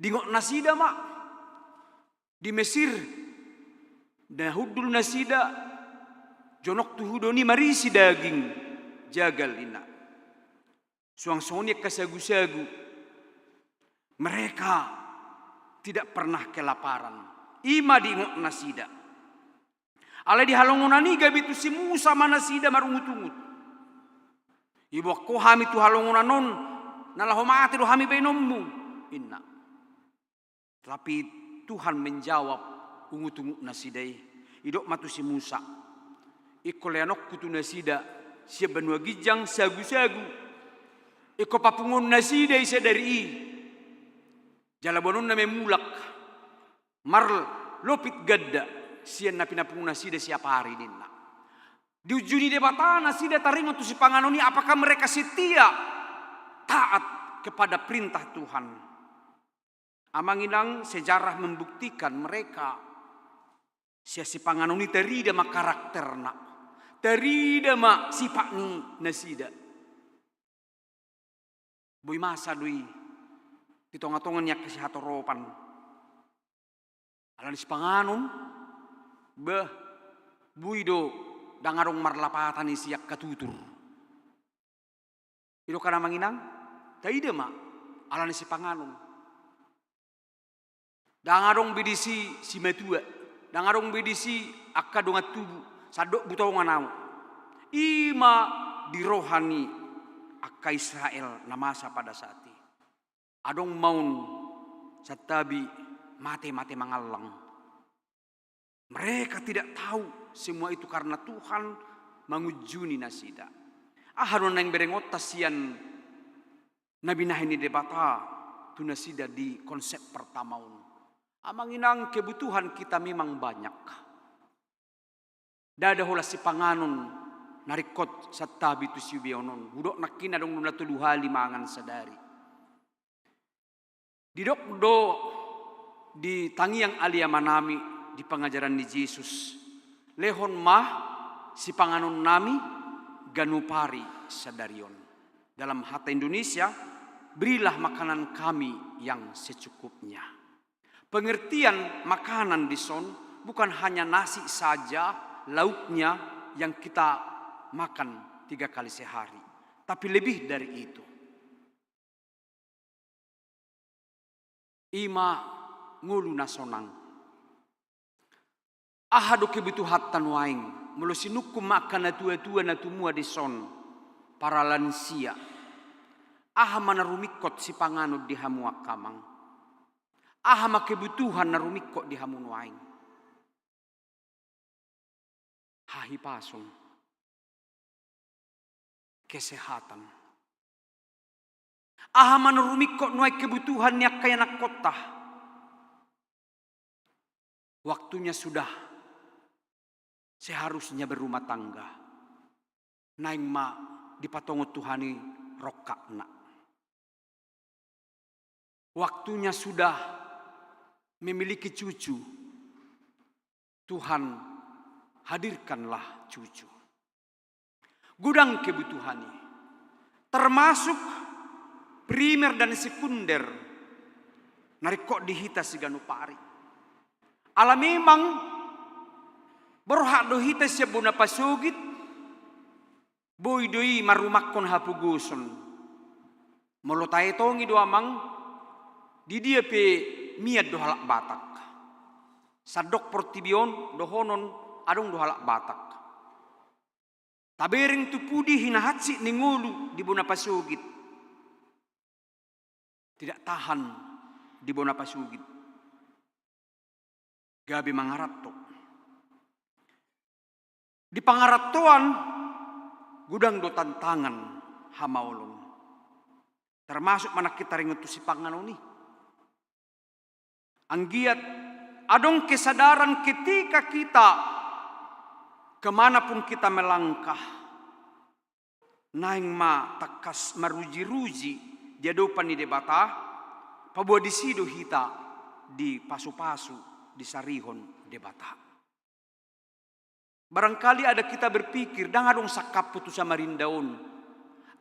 Dingot nasida ma di Mesir, na hundul nasida, jonok tu hudon i marisi daging jagal, ninna. Suang songon i angka sagusagu. Mereka tidak pernah kelaparan. I ma diingot nasida. Alai di halongonan i gabe tu si Musa ma nasida marungutungut. Iboan ho hami tu halongonan on, na laho mate do hami baenonmu, ninna. Tapi Tuhan menjawab ungutungut nasida i. Didok ma tu si Musa, ingkon leanonku tu nasida sian banua ginjang sagusagu. Ingkon papunguon nasida i sadari i. Jala boanonna ma i mulak marlopit ganda sian na pinapungu nasida siap ari, ninna. Diunjuni Debata nasida taringot tu sipanganon i, apakah mereka setia, taat kepada perintah Tuhan. Amang inang, sejarah membuktikan mereka sian sipanganon i tarida ma karakterna, tarida ma sipat ni nasida. Boi masa do i di tongatonga ni angka sihatoropan. Alani sipanganon, bah, boi do ndang adong marlapatan i sian angka tutur. I do kan amang inang, taida ma, alani sipanganon. Ndang adong be disi simatua, ndang adong be disi angka dongan tubu, sandok butongan au. I ma di roha ni angka Israel na masa pada saat i. Adong ma on santabi mate-mate mangallang. Mereka tidak tahu semua itu karena Tuhan mangunjuni nasida. Aha do naeng berengonta sian na binahen ni Debata tu nasida di konsep pertama on? Amang inang, kebutuhan kita memang banyak. Ndada holan sipanganon na ringkot santabi tu siubeon on. Hudok nangkin adong do na tolu hali mangan sadari. Didok do di tangiang ale Amanami di pangajaran ni Jesus, lehon ma sipanganonnami ganup ari sadari on. Dalam hata Indonesia, berilah makanan kami yang secukupnya. Pengertian makanan dison bukan hanya nasi saja, lauknya yang kita makan tiga kali sehari, tapi lebih dari itu. I ma ngolu na sonang. Aha do kebutuhanta nuaeng? Molo sinungkun ma angka natuatua na tumua dison, para lansia, aha ma na rumingkot sipanganon di hamu angka amang? Aha ma kebutuhan na rumingkot di hamu nuaeng? Hahipason, kesehatan. Aha ma na rumingkot nuaeng kebutuhan ni angka ianakkonta? Waktunya sudah seharusnya berumah tangga. Naeng ma dipatongon Tuhan i rongkapna. Waktunya sudah memiliki cucu. Tuhan, hadirkanlah cucu. Godang kebutuhan i, termasuk primer dan sekunder na ringkot di hita siganup ari. Ala memang borhat do hita sian bona pasogit, boi do i marumakkon hapogoson. Molo taetongi do amang, di dia pe mian do halak Batak. Sandok portibi on dohonon adong do halak Batak. Tabereng tu pudi hinahansit ni ngolu di bona pasogit. Tidak tahan di bona pasogit. Gabe mangaranto. Di pangarantoan godang do tantangan hamaolon. Termasuk manang hita ringot tu sipanganon i. Anggiat adong kesadaran ketika kita kemanapun kita melangkah, naeng ma tangkas marujiruji di adopan ni Debata, paboa disi do hita dipasupasu, disarihon Debata. Barangkali ada kita berpikir, ndang adong sangkaphu tu Samarinda on.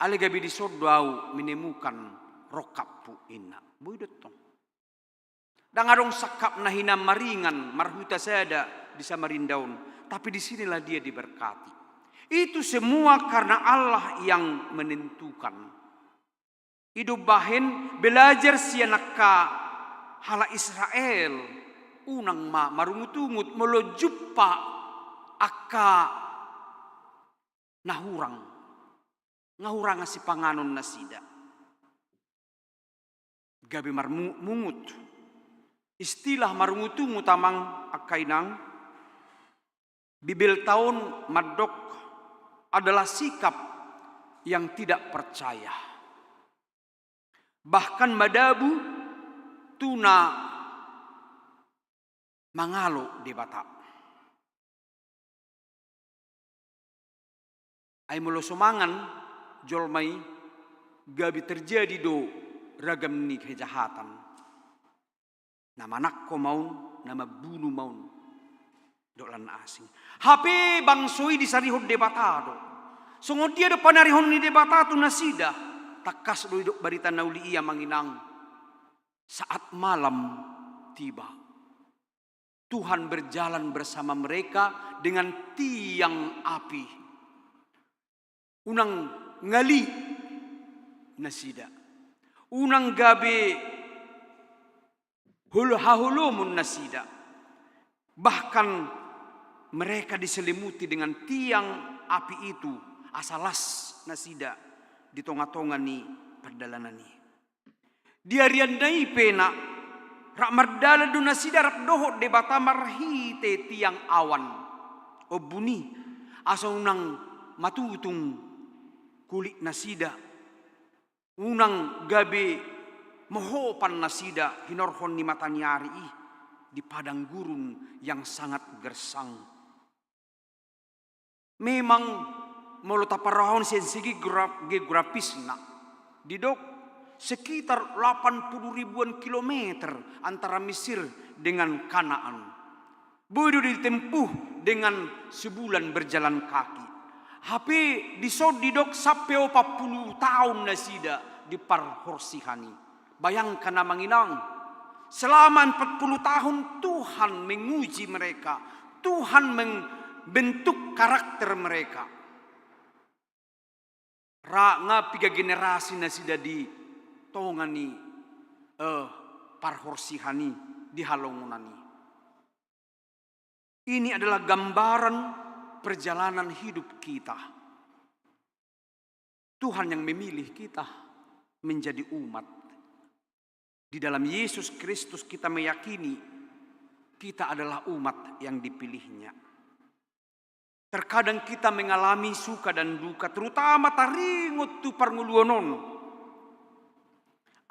Alai gabe dison do au menemukan rongkaphu, inna. Boi do tong. Ndang adong sangkap na hinan maringan, marhuta sada di Samarinda on. Tapi di sinilah dia diberkati. Itu semua karena Allah yang menentukan. I do umbahen belajar sian angka halak Israel, unang ma marungutungut molo jumpa angka na hurang, nga hurang sipanganon nasida. Gabe marmungut. Istilah marungutungut amang angka inang, Bibelta on mandok adalah sikap yang tidak percaya. Bahkan madabu tu na mangalo Debata. Ai molo so mangan jolma i, gabe terjadi do ragam ni kejahatan. Na manangko ma on, na mambunu ma on. Dohot lan na asing. Hape bangso i disarihon Debata do. Songon dia do panarihon ni Debata tu nasida? Tangkas do didok barita na uli i amang inang. Saat malam tiba. Tuhan berjalan bersama mereka dengan tiang api. Unang ngali nasida. Unang gabe hol-, haholomon nasida. Bahkan mereka diselimuti dengan tiang api itu, asa las nasida di tonga-tonga ni pardalanan i. Di arianna i pe na, rap mardalan do nasida rap dohot Debata marhite tiang awan. Ombun i, asa unang matutung kulit nasida, unang gabe mohopan nasida hinorhon ni mataniari i di padang gurun yang sangat gersang. Memang molo taparrohahon sian segi geograf-, geografisna, didok sekitar lapan puluh ribuan kilometer antara Mesir dengan Kanaan. Boi do ditempuh dengan sebulan berjalan kaki. Hape dison didok sampe opat puluh taon nasida di parhorsihan i. Bayangkan amang inang, selama empat puluh tahun Tuhan menguji mereka, Tuhan membentuk karakter mereka. Ra nga piga generasi nasida di tonga ni, eh, parhorsihan i, di halongonan i. Ini adalah gambaran perjalanan hidup kita. Tuhan yang memilih kita menjadi umat. Di dalam Yesus Kristus kita meyakini kita adalah umat yang dipilih-Nya. Terkadang kita mengalami suka dan duka, terutama taringot tu parngoluon on.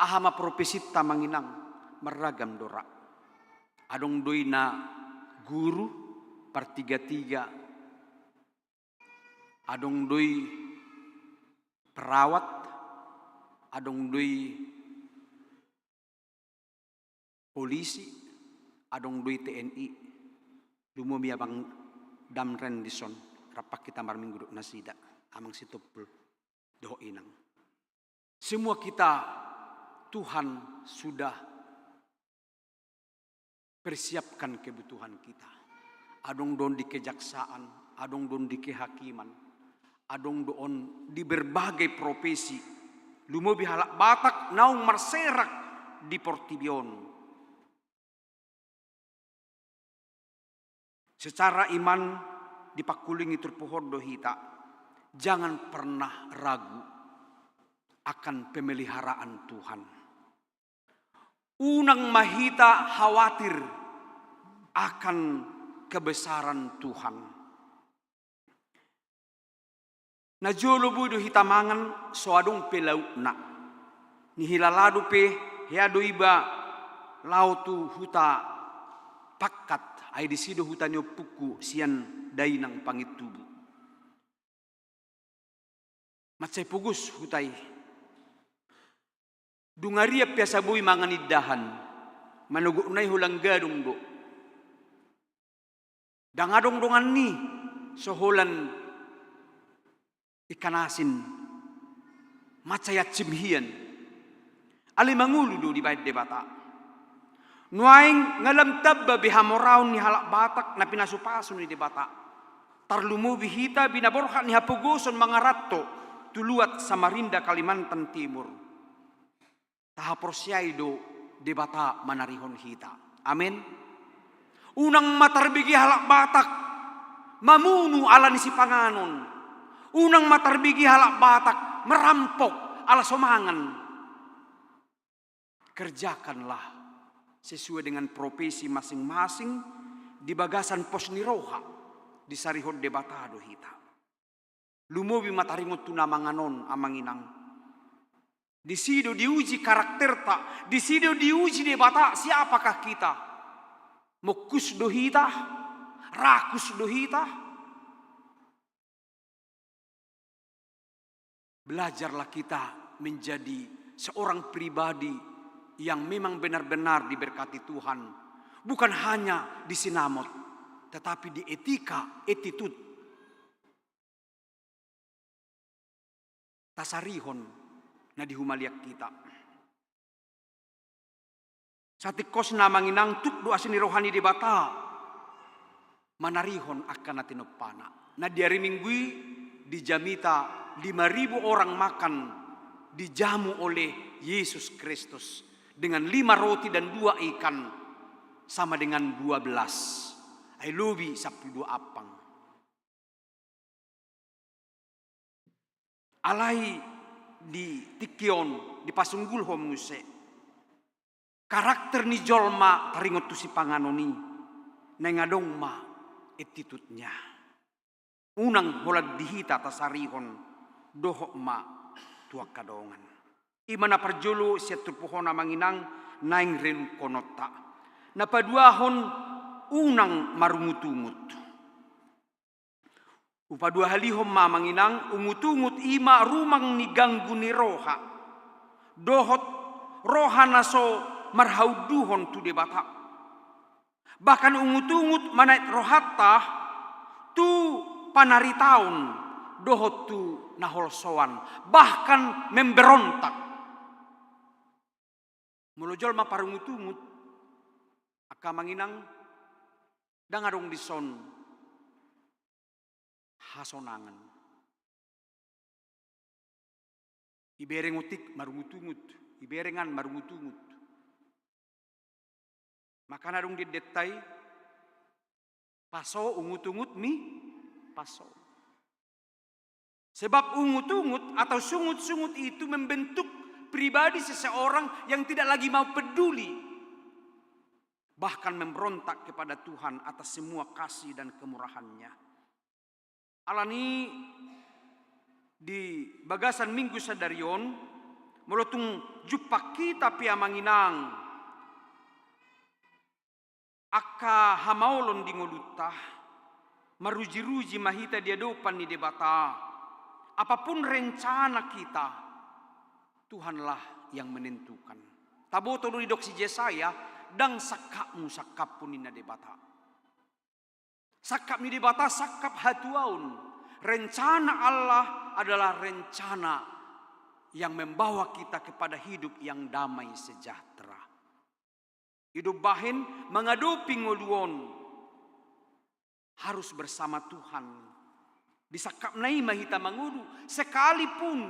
Aha ma profesinta amang inang, marragam do ra. Adong do i na guru, partiga-tiga, adong do i perawat, adong do i polisi, adong do i T N I, lumobi abang Damren dison, rap hita marminggu dohot nasida, amang Sitompul dohot inang. Semua kita Tuhan sudah persiapkan kebutuhan kita. Adong do on di kejaksaan, adong do on di kehakiman, adong do on di berbagai profesi. Lumobi halak Batak naung marserak di portibi on. Secara iman dipangkulingi turpuk on do hita, jangan pernah ragu akan pemeliharaan Tuhan. Unang ma hita khawatir akan kebesaran Tuhan. Najolo boi do hita mangan, so adong pe laukna. Nihilala dope, hea do iba laho tu huta Pakkat, ai disi do huta ni ompungku sian dainang Pangintubu. Mansai pogos huta i. Dung arian pe asa boi mangan indahan, manogotna i holan gadong do. Ndang adong dongan ni so holan ikan asin, mansai ansim hian. Alai mangolu do dibaen Debata. Nuaeng nga lam tamba be hamoraon ni halak Batak na pinasupasu ni Debata. Tarlumobi hita binaborhat ni hapogoson mangaranto tu luat Samarinda Kalimantan Timur. Tahaporseai do Debata manarihon hita. Amen. Unang ma tarbege halak Batak mamunu ala ni sipanganon. Unang ma tarbege halak Batak marampok ala so mangan. Kerjakanlah sesuai dengan profesi masing-masing di bagasan pos ni roha, disarihon Debata do hita. Lumobi ma taringot tu na mangan on, amang inang. Disi do diuji karakterta, disi do diuji Debata, siapakah kita? Mongkus do hita, rakus do hita. Belajarlah kita menjadi seorang pribadi yang memang benar-benar diberkati Tuhan. Bukan hanya di sinamot, tetapi di etika, attitude. Tasarihon na di humaliang hita. Satingkosna amang inang, tuk do asi ni roha ni Debata manarihon angka na tinompana. Na di ari Minggu i di jamita lima ribu orang makan dijamu oleh Yesus Kristus dengan lima roti dan dua ikan sama dengan dua belas. Ai lobi sampulu dua ampang. Alai di tingki on dipasunggulhon muse karakter ni jolma taringot tu sipanganon i, naeng adong ma attitude-nya. Unang holan di hita tasarihon dohot ma tu angka dongan. I ma na parjolo sian turpuk on amang inang naeng renungkononta. Na paduahon, unang marungutungut. Hupaduahalihon ma amang inang, ungutungut i ma rumang ni ganggu ni roha dohot roha na so marhaunduhon tu Debata. Bahkan ungutungut manaet rohanta tu panaritaon dohot tu na holsoan, bahkan memberontak. Molo jolma parungutungut, angka amang inang, ndang adong dison hasonangan. Ibereng otik marungutungut, iberengan marungutungut. Makana adong di endenta i, paso ungutungut ni paso. Sebab ungutungut atau sungut-sungut itu membentuk pribadi seseorang yang tidak lagi mau peduli, bahkan memberontak kepada Tuhan atas semua kasih dan kemurahan-Nya. Alani di bagasan Minggu sadari on, molo tung jumpang hita pe amang inang angka hamaolon di ngolunta, maruji-ruji ma hita di adopan ni Debata. Apapun rencana kita, Tuhanlah yang menentukan. Taboto do didok si Jesaya, ndang sangkapmu sangkapku ninna Debata. Sangkap ni Debata sangkap hatuaon. Rencana Allah adalah rencana yang membawa kita kepada hidup yang damai sejahtera. Ido bahen mangadopi ngolu on harus bersama Tuhan. Di sangkapna i ma hita mangolu, sekalipun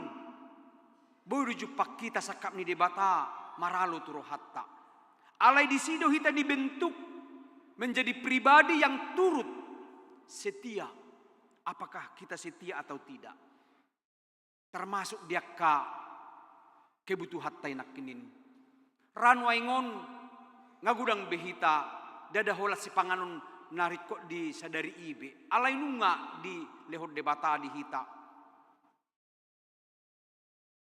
boi do jumpang hita sangkap ni Debata maralo tu rohanta. Alai disi do hita dibentuk menjadi pribadi yang turut setia. Apakah kita setia atau tidak? Termasuk di angka kebutuhanta i nangkining. Ra nuaeng on nga godang be hita, ndada holan sipanganon na ringkot di sadari i be. Alai nunga dilehon Debata di hita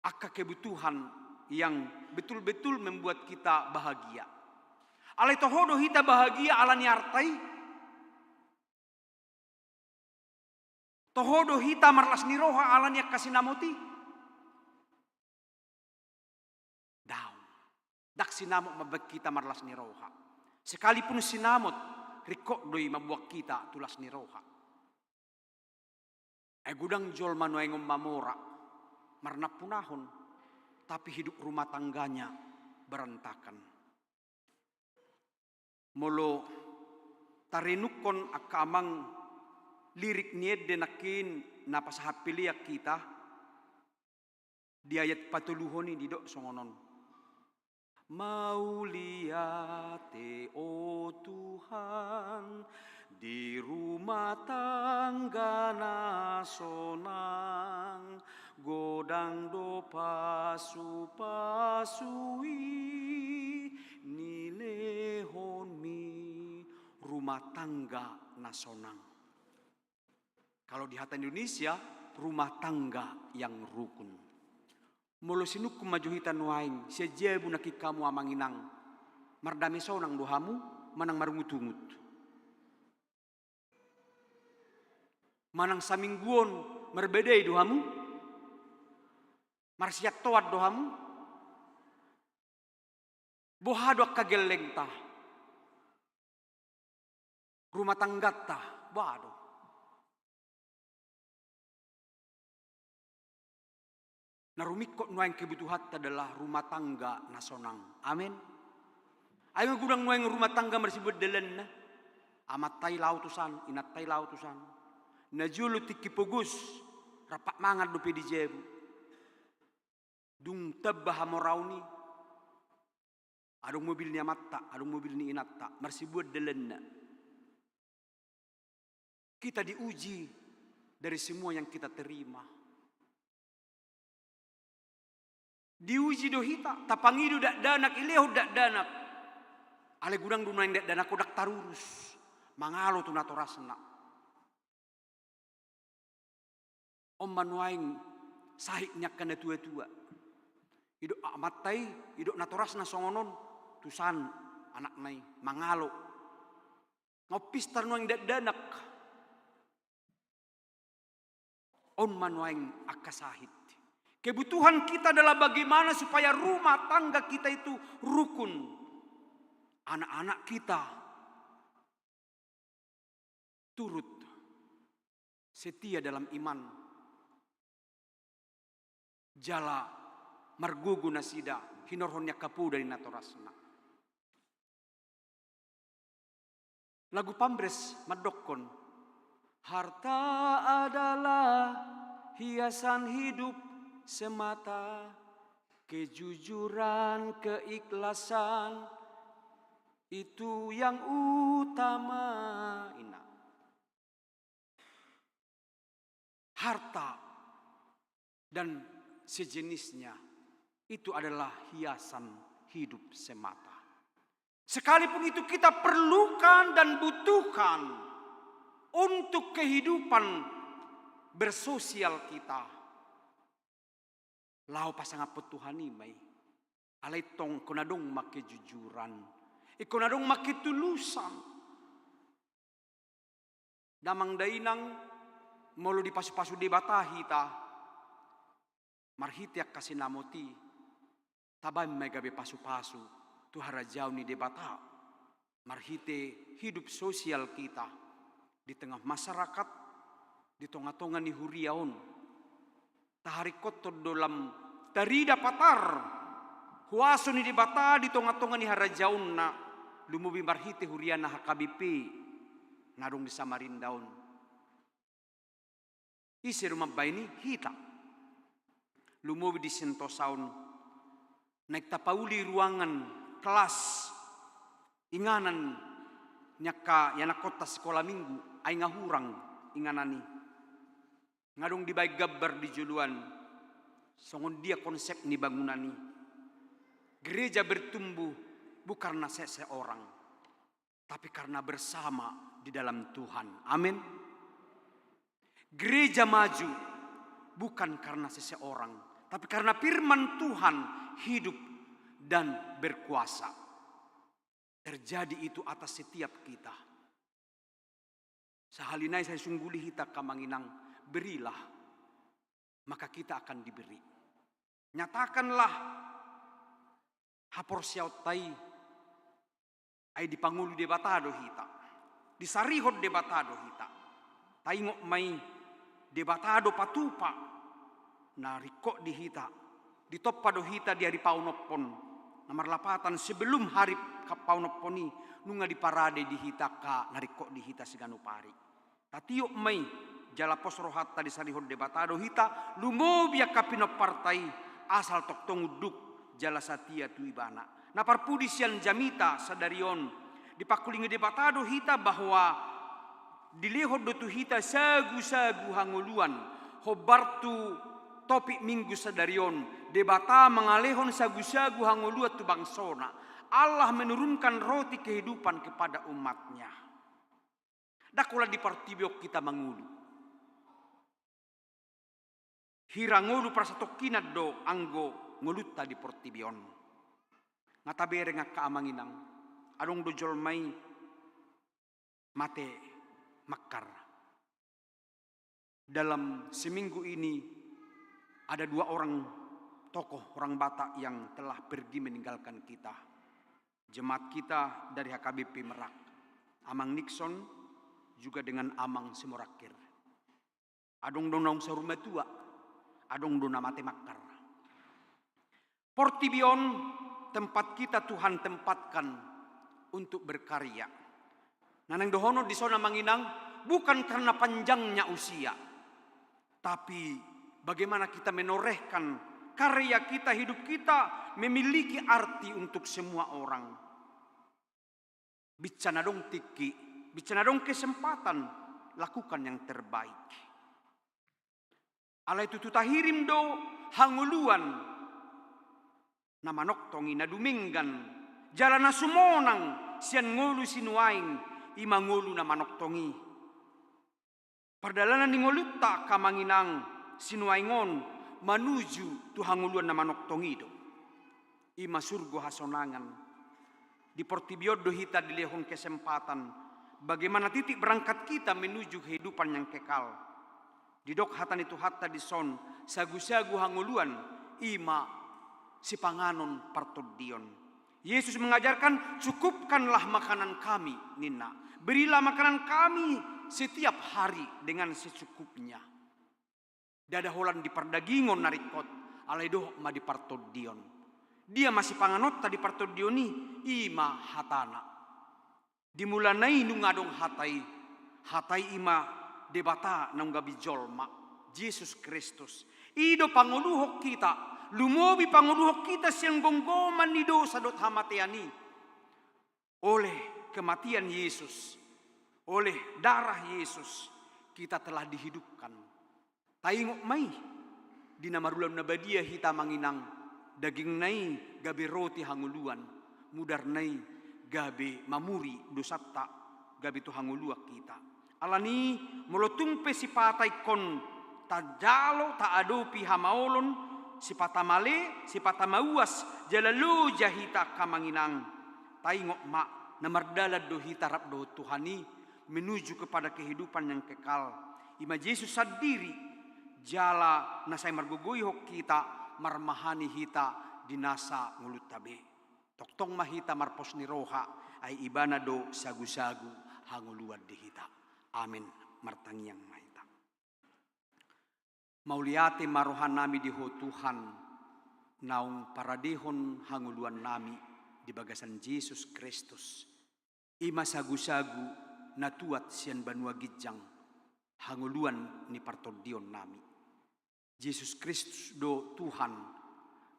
angka kebutuhan yang betul-betul membuat kita bahagia. Alai toho do hita bahagia ala ni arta i? Toho do hita marlas ni roha ala ni angka sinamot i? Daong. Ndang sinamot mambahen hita marlas ni roha. Sekalipun sinamot, ringkot do i mambuat hita tu las ni roha. Ai godang jolma nuaeng on mamora, marnampunahon, tapi hidup rumah tangganya berantakan. Molo tarenungkon angka amang lirik ni ende nangkin na pasahat pelean hita, di ayat patoluhon i didok songon on. Mauliate, o Tuhan, di rumah tangga na sonang, godang do pasupasu i nilehonmi, rumah tangga na sonang. Kalau di hata Indonesia, rumah tangga yang rukun. Molo sinungkun ma jo hita nuaeng, sian jabu nangkin hamu amang inang, mardame sonang do hamu, manang marungutungut? Manang saminggu on marbadai do hamu? Marsiantoan do hamu? Boha do angka gellengta? Rumah tanggata, boha do? Na rumingkot nuaeng kebutuhanta adalah rumah tangga na sonang. Amin. Ai nga godang nuaeng rumah tangga marsibuat dalanna. Amanta i laho tusan, inanta i laho tusan. Na jolo tingki pogos, rap mangan dope di jabu. Dung tamba hamoraon i, adong mobil ni amanta, adong mobil ni inanta, marsibuat dalanna. Kita diuji dari semua yang kita terima. Diuji do hita, tapangido dakdanak, dilehon dakdanak. Alai godang do nuaeng dakdanak on ndang tarurus, mangalo tu natorasna. On ma nuaeng sahit ni angka natuatua. Didok amanta i, didok natorasna songon on, tusan anakna i, mangalo. Nga on pistar nuaeng dakdanak. On ma nuaeng angka sahit. Kebutuhan kita adalah bagaimana supaya rumah tangga kita itu rukun. Anak-anak kita turut setia dalam iman. Jala margogo nasida hinorhon ni angka poda ni natorasna. Lagu Pamres mandokkon, harta adalah hiasan hidup semata, kejujuran, keikhlasan, itu yang utama. Ina. Harta dan sejenisnya itu adalah hiasan hidup semata. Sekalipun itu kita perlukan dan butuhkan untuk kehidupan bersosial kita, laho pasangaphon Tuhan i ma i. Alai tong ingkon adong ma kejujuran, ingkon adong ma ketulusan. Damang dainang, molo dipasupasu Debata hita marhite angka sinamot i, tabaen ma i gabe pasupasu tu harajaon ni Debata marhite hidup sosial kita di tengah masyarakat, di tongatonga ni huria on. Taharingkothon do lam tarida patar huaso ni Debata di tongatonga ni harajaonna, lumobi marhite huriana H K B P na adong di Samarinda on. Ise do mambaen i? Hita. Lumobi di Sentosa on naeng tapauli ruangan kelas inganan ni angka ianakkonta sikola minggu, ai nga hurang inganan i. Nga adong dibaen gambar di joloan songon dia konsep ni bangunan i. Gereja bertumbuh bukan karena seseorang, tapi karena bersama di dalam Tuhan. Amin. Gereja maju bukan karena seseorang, tapi karena firman Tuhan hidup dan berkuasa. Terjadi itu atas setiap kita. Sahali nai sai sungguli hita, angka amang inang, berilah, maka kita akan diberi. Nyatakanlah haporseaonta i, ai dipangolu Debata do hita, disarihon Debata do hita. Taingot ma i, Debata do patupa na ringkot di hita, ditompa do hita di ari paonomhon na marlapatan sebelum hari paonomhon i, nunga diparade di hita angka na ringkot di hita siganup ari. Tatiop ma i, jala pos rohanta, disarihon Debata do hita, lumobi angka pinomparta i, asal tongtong unduk jala satia tu Ibana. Na parpudi sian jamita sadari on, dipangkulingi Debata do hita bahwa dilehon do tu hita sagusagu hangoluan. Hombar tu topik Minggu sadari on, Debata mangalehon sagusagu hangoluan tu bangsona. Allah menurunkan roti kehidupan kepada umatnya. Ndang holan di portibi on hita mangolu. Hira ngolu parsatongkinan do anggo ngolunta di portibi on. Nga tabereng, angka amang inang, adong do jolma i mate mangkar. Dalam seminggu ini ada dua orang tokoh orang Batak yang telah pergi meninggalkan kita. Jemaat kita dari H K B P Merak, Amang Nixon juga dengan Amang Simorangkir. Adong do naung saur matua, adong do na mate mangkar. Portibi on tempat kita Tuhan tempatkan untuk berkarya. Na naeng dohonon dison, Amang Inang, bukan karena panjangnya usia, tapi bagaimana kita menorehkan karya kita, hidup kita memiliki arti untuk semua orang. Binsang adong tingki, binsang adong kesempatan, lakukan yang terbaik. Alai tutu tahirim do hangoluan na manongtong i, na dumenggan, jala na sumonang sian ngolu sinuaeng, i ma ngolu na manongtong i. Pardalanan ni ngolunta angka Amang Inang sinuaeng on manuju tu hangoluan na manongtong i do. I ma surgo hasonangan. Di portibi on do hita dilehon kesempatan bagaimana titik berangkat kita menuju kehidupan yang kekal. Didok hata ni Tuhanta dison, sagusagu hangoluan i ma sipanganon partondion. Yesus mengajarkan, "Cukupkanlah makanan kami," ninna. "Berilah makanan kami setiap hari dengan secukupnya." Ndada holan di pardagingon na ringkot, alai dohot ma di partondion. Dia ma sipanganonta di partondion i, i ma hatana. Di mulana i nunga adong hata i, hata i i ma Debata naung gabe jolma, Jesus Kristus. I do pangoluhon hita, lumobi pangoluhon hita sian gomgoman ni dosa dohot hamatean i. Oleh kematian Yesus, oleh darah Yesus, kita telah dihidupkan. Taingot ma i, di na marulaon na badia hita Amang Inang, dagingna i gabe roti hangoluan, mudarna i gabe mamuri dosanta, gabe tu hangoluan hita. Alani i, molo tung pe sipata ingkon tajalo, taadopi hamaolon, sipata male, sipata mauas, jala loja hita angka Amang Inang, taingot ma, na mardalan do hita rap dohot Tuhan i, menuju kepada kehidupan yang kekal. I ma Jesus sandiri, jala na sai margogoihon hita, marmahani hita di nasa ngolunta be. Tongtong ma hita marpos ni roha, ai Ibana do sagusagu hangoluan di hita. Amen. Martangiang ma hita. Mauliate ma rohanami di Ho Tuhan, naung paradehon hangoluannami di bagasan Jesus Kristus. I ma sagusagu na tuat sian banua ginjang, hangoluan ni partondionnami. Jesus Kristus do Tuhan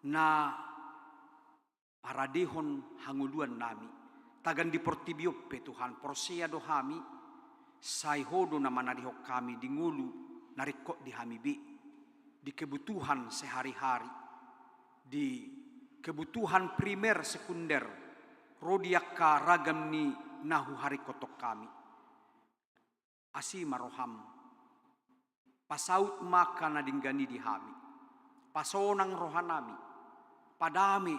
na paradehon hangoluannami. Tagan di portibi on pe Tuhan, porsea do hami, sai Ho do na manadehon hami di ngolu na ringkot di hami be, di kebutuhan sehari-hari, di kebutuhan primer, sekunder, ro di angka ragam ni na huharingkothon hami. Asi ma roham. Pasaut ma angka na denggan i di hami. Pasonang rohanami. Padame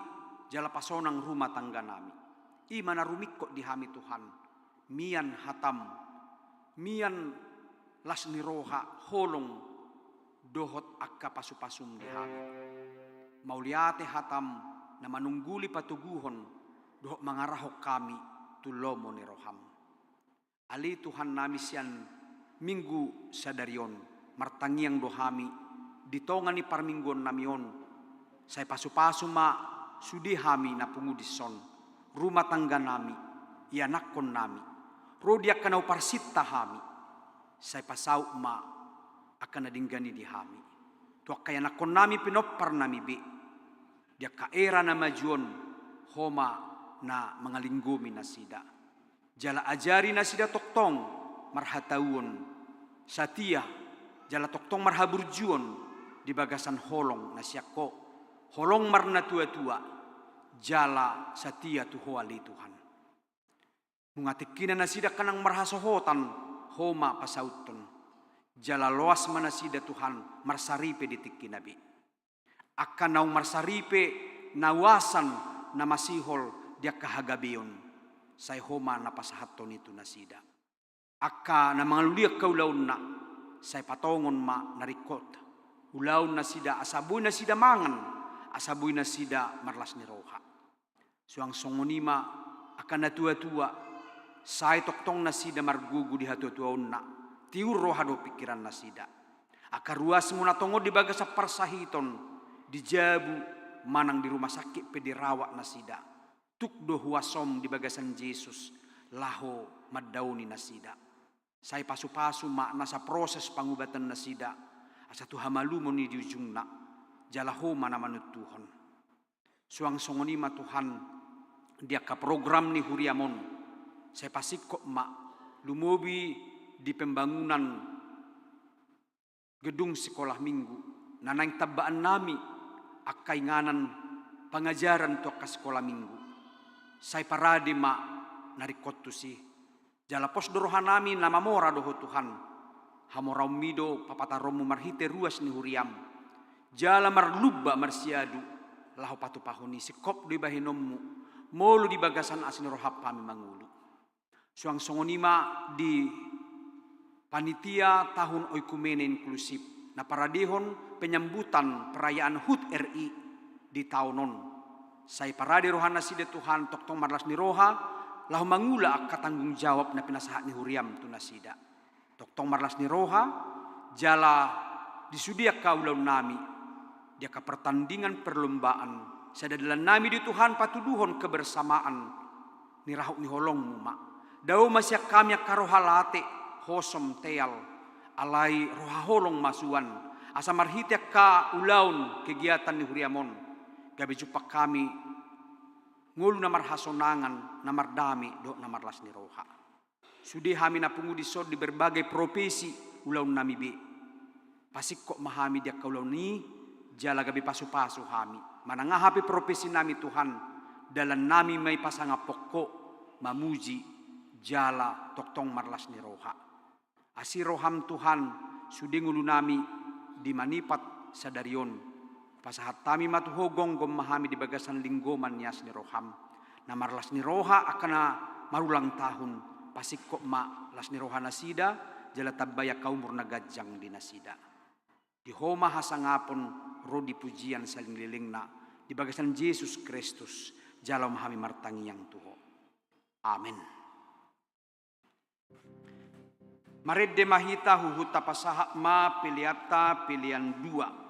jala pasonang rumah tangganami. I ma na rumingkot di hami Tuhan. Mian hatam. Mian las ni roha, holong dohot angka pasupasum di hami. Mauliate hatam na manungguli patoguhon dohot mangarahon hami tu lomo ni roham. Ale Tuhannami, sian Minggu sadari on, martangiang do hami di tonga ni parmingguonnami on, sai pasupasu ma sude hami na pungu dison, rumah tangganami, ianakkonnami, ro di angka na huparsinta hami, sai pasaut ma angka na denggan i di hami. Tu angka ianakkonnami, pinomparnami be, di angka era na maju on, Ho ma na mangalinggomi nasida. Jala ajari nasida tongtong marhatauon satia, jala tongtong marhaburjuon di bagasan holong na sian Ho, holong marnatuatua, jala satia tu Ho ale Tuhan. Nunga tingkina nasida angka naung marhasohotan, Ho ma pasauthon. Jala loas ma nasida Tuhan marsaripe di tingkina be. Angka naung marsaripe, na uasan, na masihol di angka hagabeon, sai Ho ma na pasahathon i tu nasida. Angka na mangalualuhon angka ulaonna, sai patongon ma na ringkot ulaon nasida, asa boi nasida mangan, asa boi nasida marlas ni roha. Suang songon i ma angka natuatua, sai tongtong nasida margogo di hatuatuaonna, tiur roha dohot pingkiran nasida. Angka ruasmu na tongon di bagasan parsahiton, di jabu manang di rumah sakit pe dirawat nasida, tuk do huasom di bagasan Jesus, laho mandaoni nasida. Sai pasu-pasu ma nasa proses pangubatan nasida, asa tu hamalumon i di ujungna, jala Ho ma na manontuhon. Suang songon i ma Tuhan, di angka program ni huriam on, sai pasingkop ma, lumobi di pembangunan gedung sikola minggu, na naeng tambaan nami angka inganan pangajaran tu angka sikola minggu. Sai parade ma na ringkot tusi. Jala pos do roha nami na mamora do Ho Tuhan. Hamoraonmi do papataronmu marhite ruas ni huriam. Jala marlumba marsiadu laho patupahon i, singkop do i bahenonmu. Molo di bagasan asi ni roham hami mangolu. Suang songon i ma di panitia tahun oikumene inklusif, na paradehon penyambutan perayaan hut R I di taon on. Sai parade roha nasida Tuhan, tongtong marlas ni roha, laho mangula angka tanggung jawab na pinasahat ni huriam tu nasida. Tongtong marlas ni roha, jala di sude angka ulaon nami, di angka pertandingan perlombaan, sada dalan nami di Tuhan patuduhon kebersamaan ni rahut ni holongmu ma. Dao ma sian hami angka roha late, hosom, teal, alai roha holong ma suan, asa marhite angka ulaon kegiatan ni huriam on, gabe jumpang hami ngolu na marhasonangan, na mardame, dohot na marlas ni roha. Sude hami na pungu dison di berbagai profesi ulaon nami be. Pasingkop ma hami di angka ulaon i, jala gabe pasu-pasu hami. Manang aha pe profesi nami Tuhan, dalan nami ma i pasangaphon Ho, mamuji, jala tongtong marlas ni roha. Asi roham Tuhan, sude ngolu nami di manipat sadari on. Pasahat hami ma tu Ho, gomgom ma hami di bagasan linggoman ni asi ni roham. Na marlas ni roha angka na marulang tahun, pasingkop ma las ni roha nasida, jala tambai angka umur na ganjang di nasida. Di Ho ma hasangapon, ro di pujian salelenglelengna, di bagasan Jesus Kristus, jalo ma hami martangiang tu Ho. Amen. Marende ma hita, huhut tapasahat ma peleanta, pelean dua.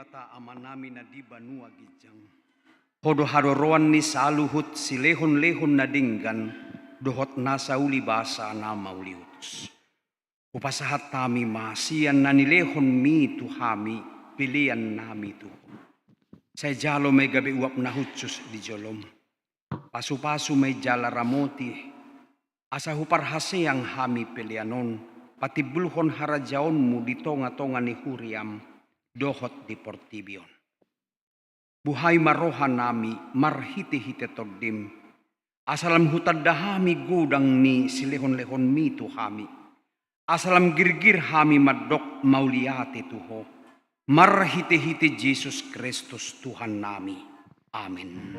Debata Amanami na di banua ginjang, Ho do haroroan ni saluhut silehonlehon na denggan dohot nasa ulibasa na mauliutus. Hupasahat hami ma sian na nilehonMi tu hami peleannami tu Ho. Sai jalo ma i gabe uap na hushus di jolom. Pasupasu ma i jala ramoti, asa huparhaseang hami pelean on patimbulhon harajaonMu di tongatonga ni huriaM dohot di portibi on. Buhai ma rohanami marhitehite TondiM, asa lam hutanda hami godang ni silehonlehonMi tu hami, asa lam girgir hami mandok mauliate tu Ho, marhitehite Jesus Kristus Tuhannami. Amen.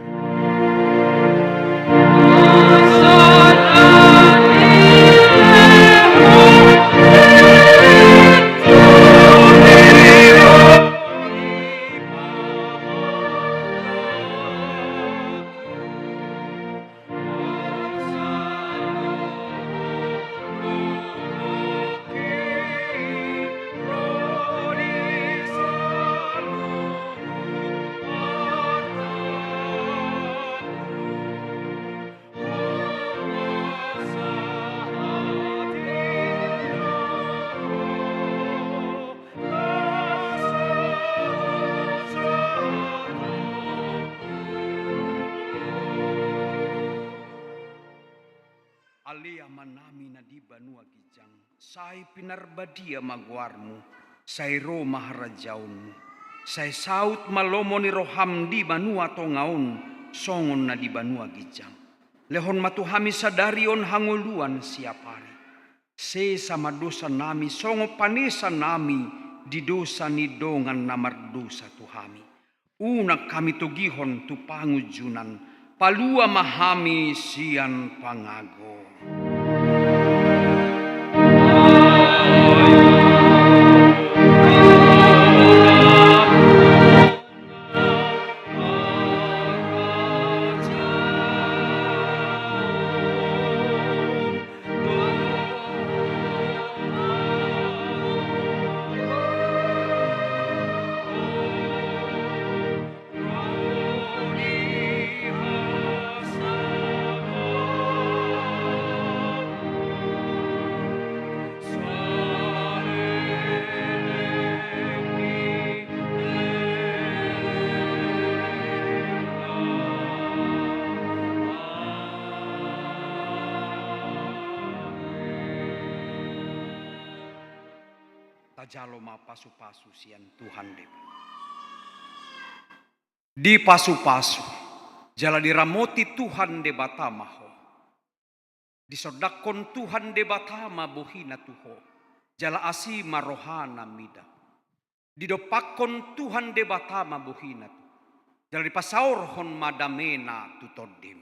Ale Amanami na di banua ginjang, sai pinarbadia ma goarMu, sai ro ma harajaonMu, sai saut ma lomo ni rohaM di banua tonga on, songon na di banua ginjang. Lehon ma tu hami sadari on hangoluan siapari. Sesa ma dosanami songon panesanami di dosa ni dongan na mardosa tu hami. Unang hami togihon tu pangunjunan, palua ma hami sian pangago. Tajalo ma pasupasu sian Tuhan Debata. Dipasupasu jala diramoti Tuhan Debata ma ho. Disondangkon Tuhan Debata ma bohiNa tu ho, jala asi ma rohaNa mida. Didompakkon Tuhan Debata ma bohiNa tu ho, jala dipasaorhon ma dameNa tu tondim.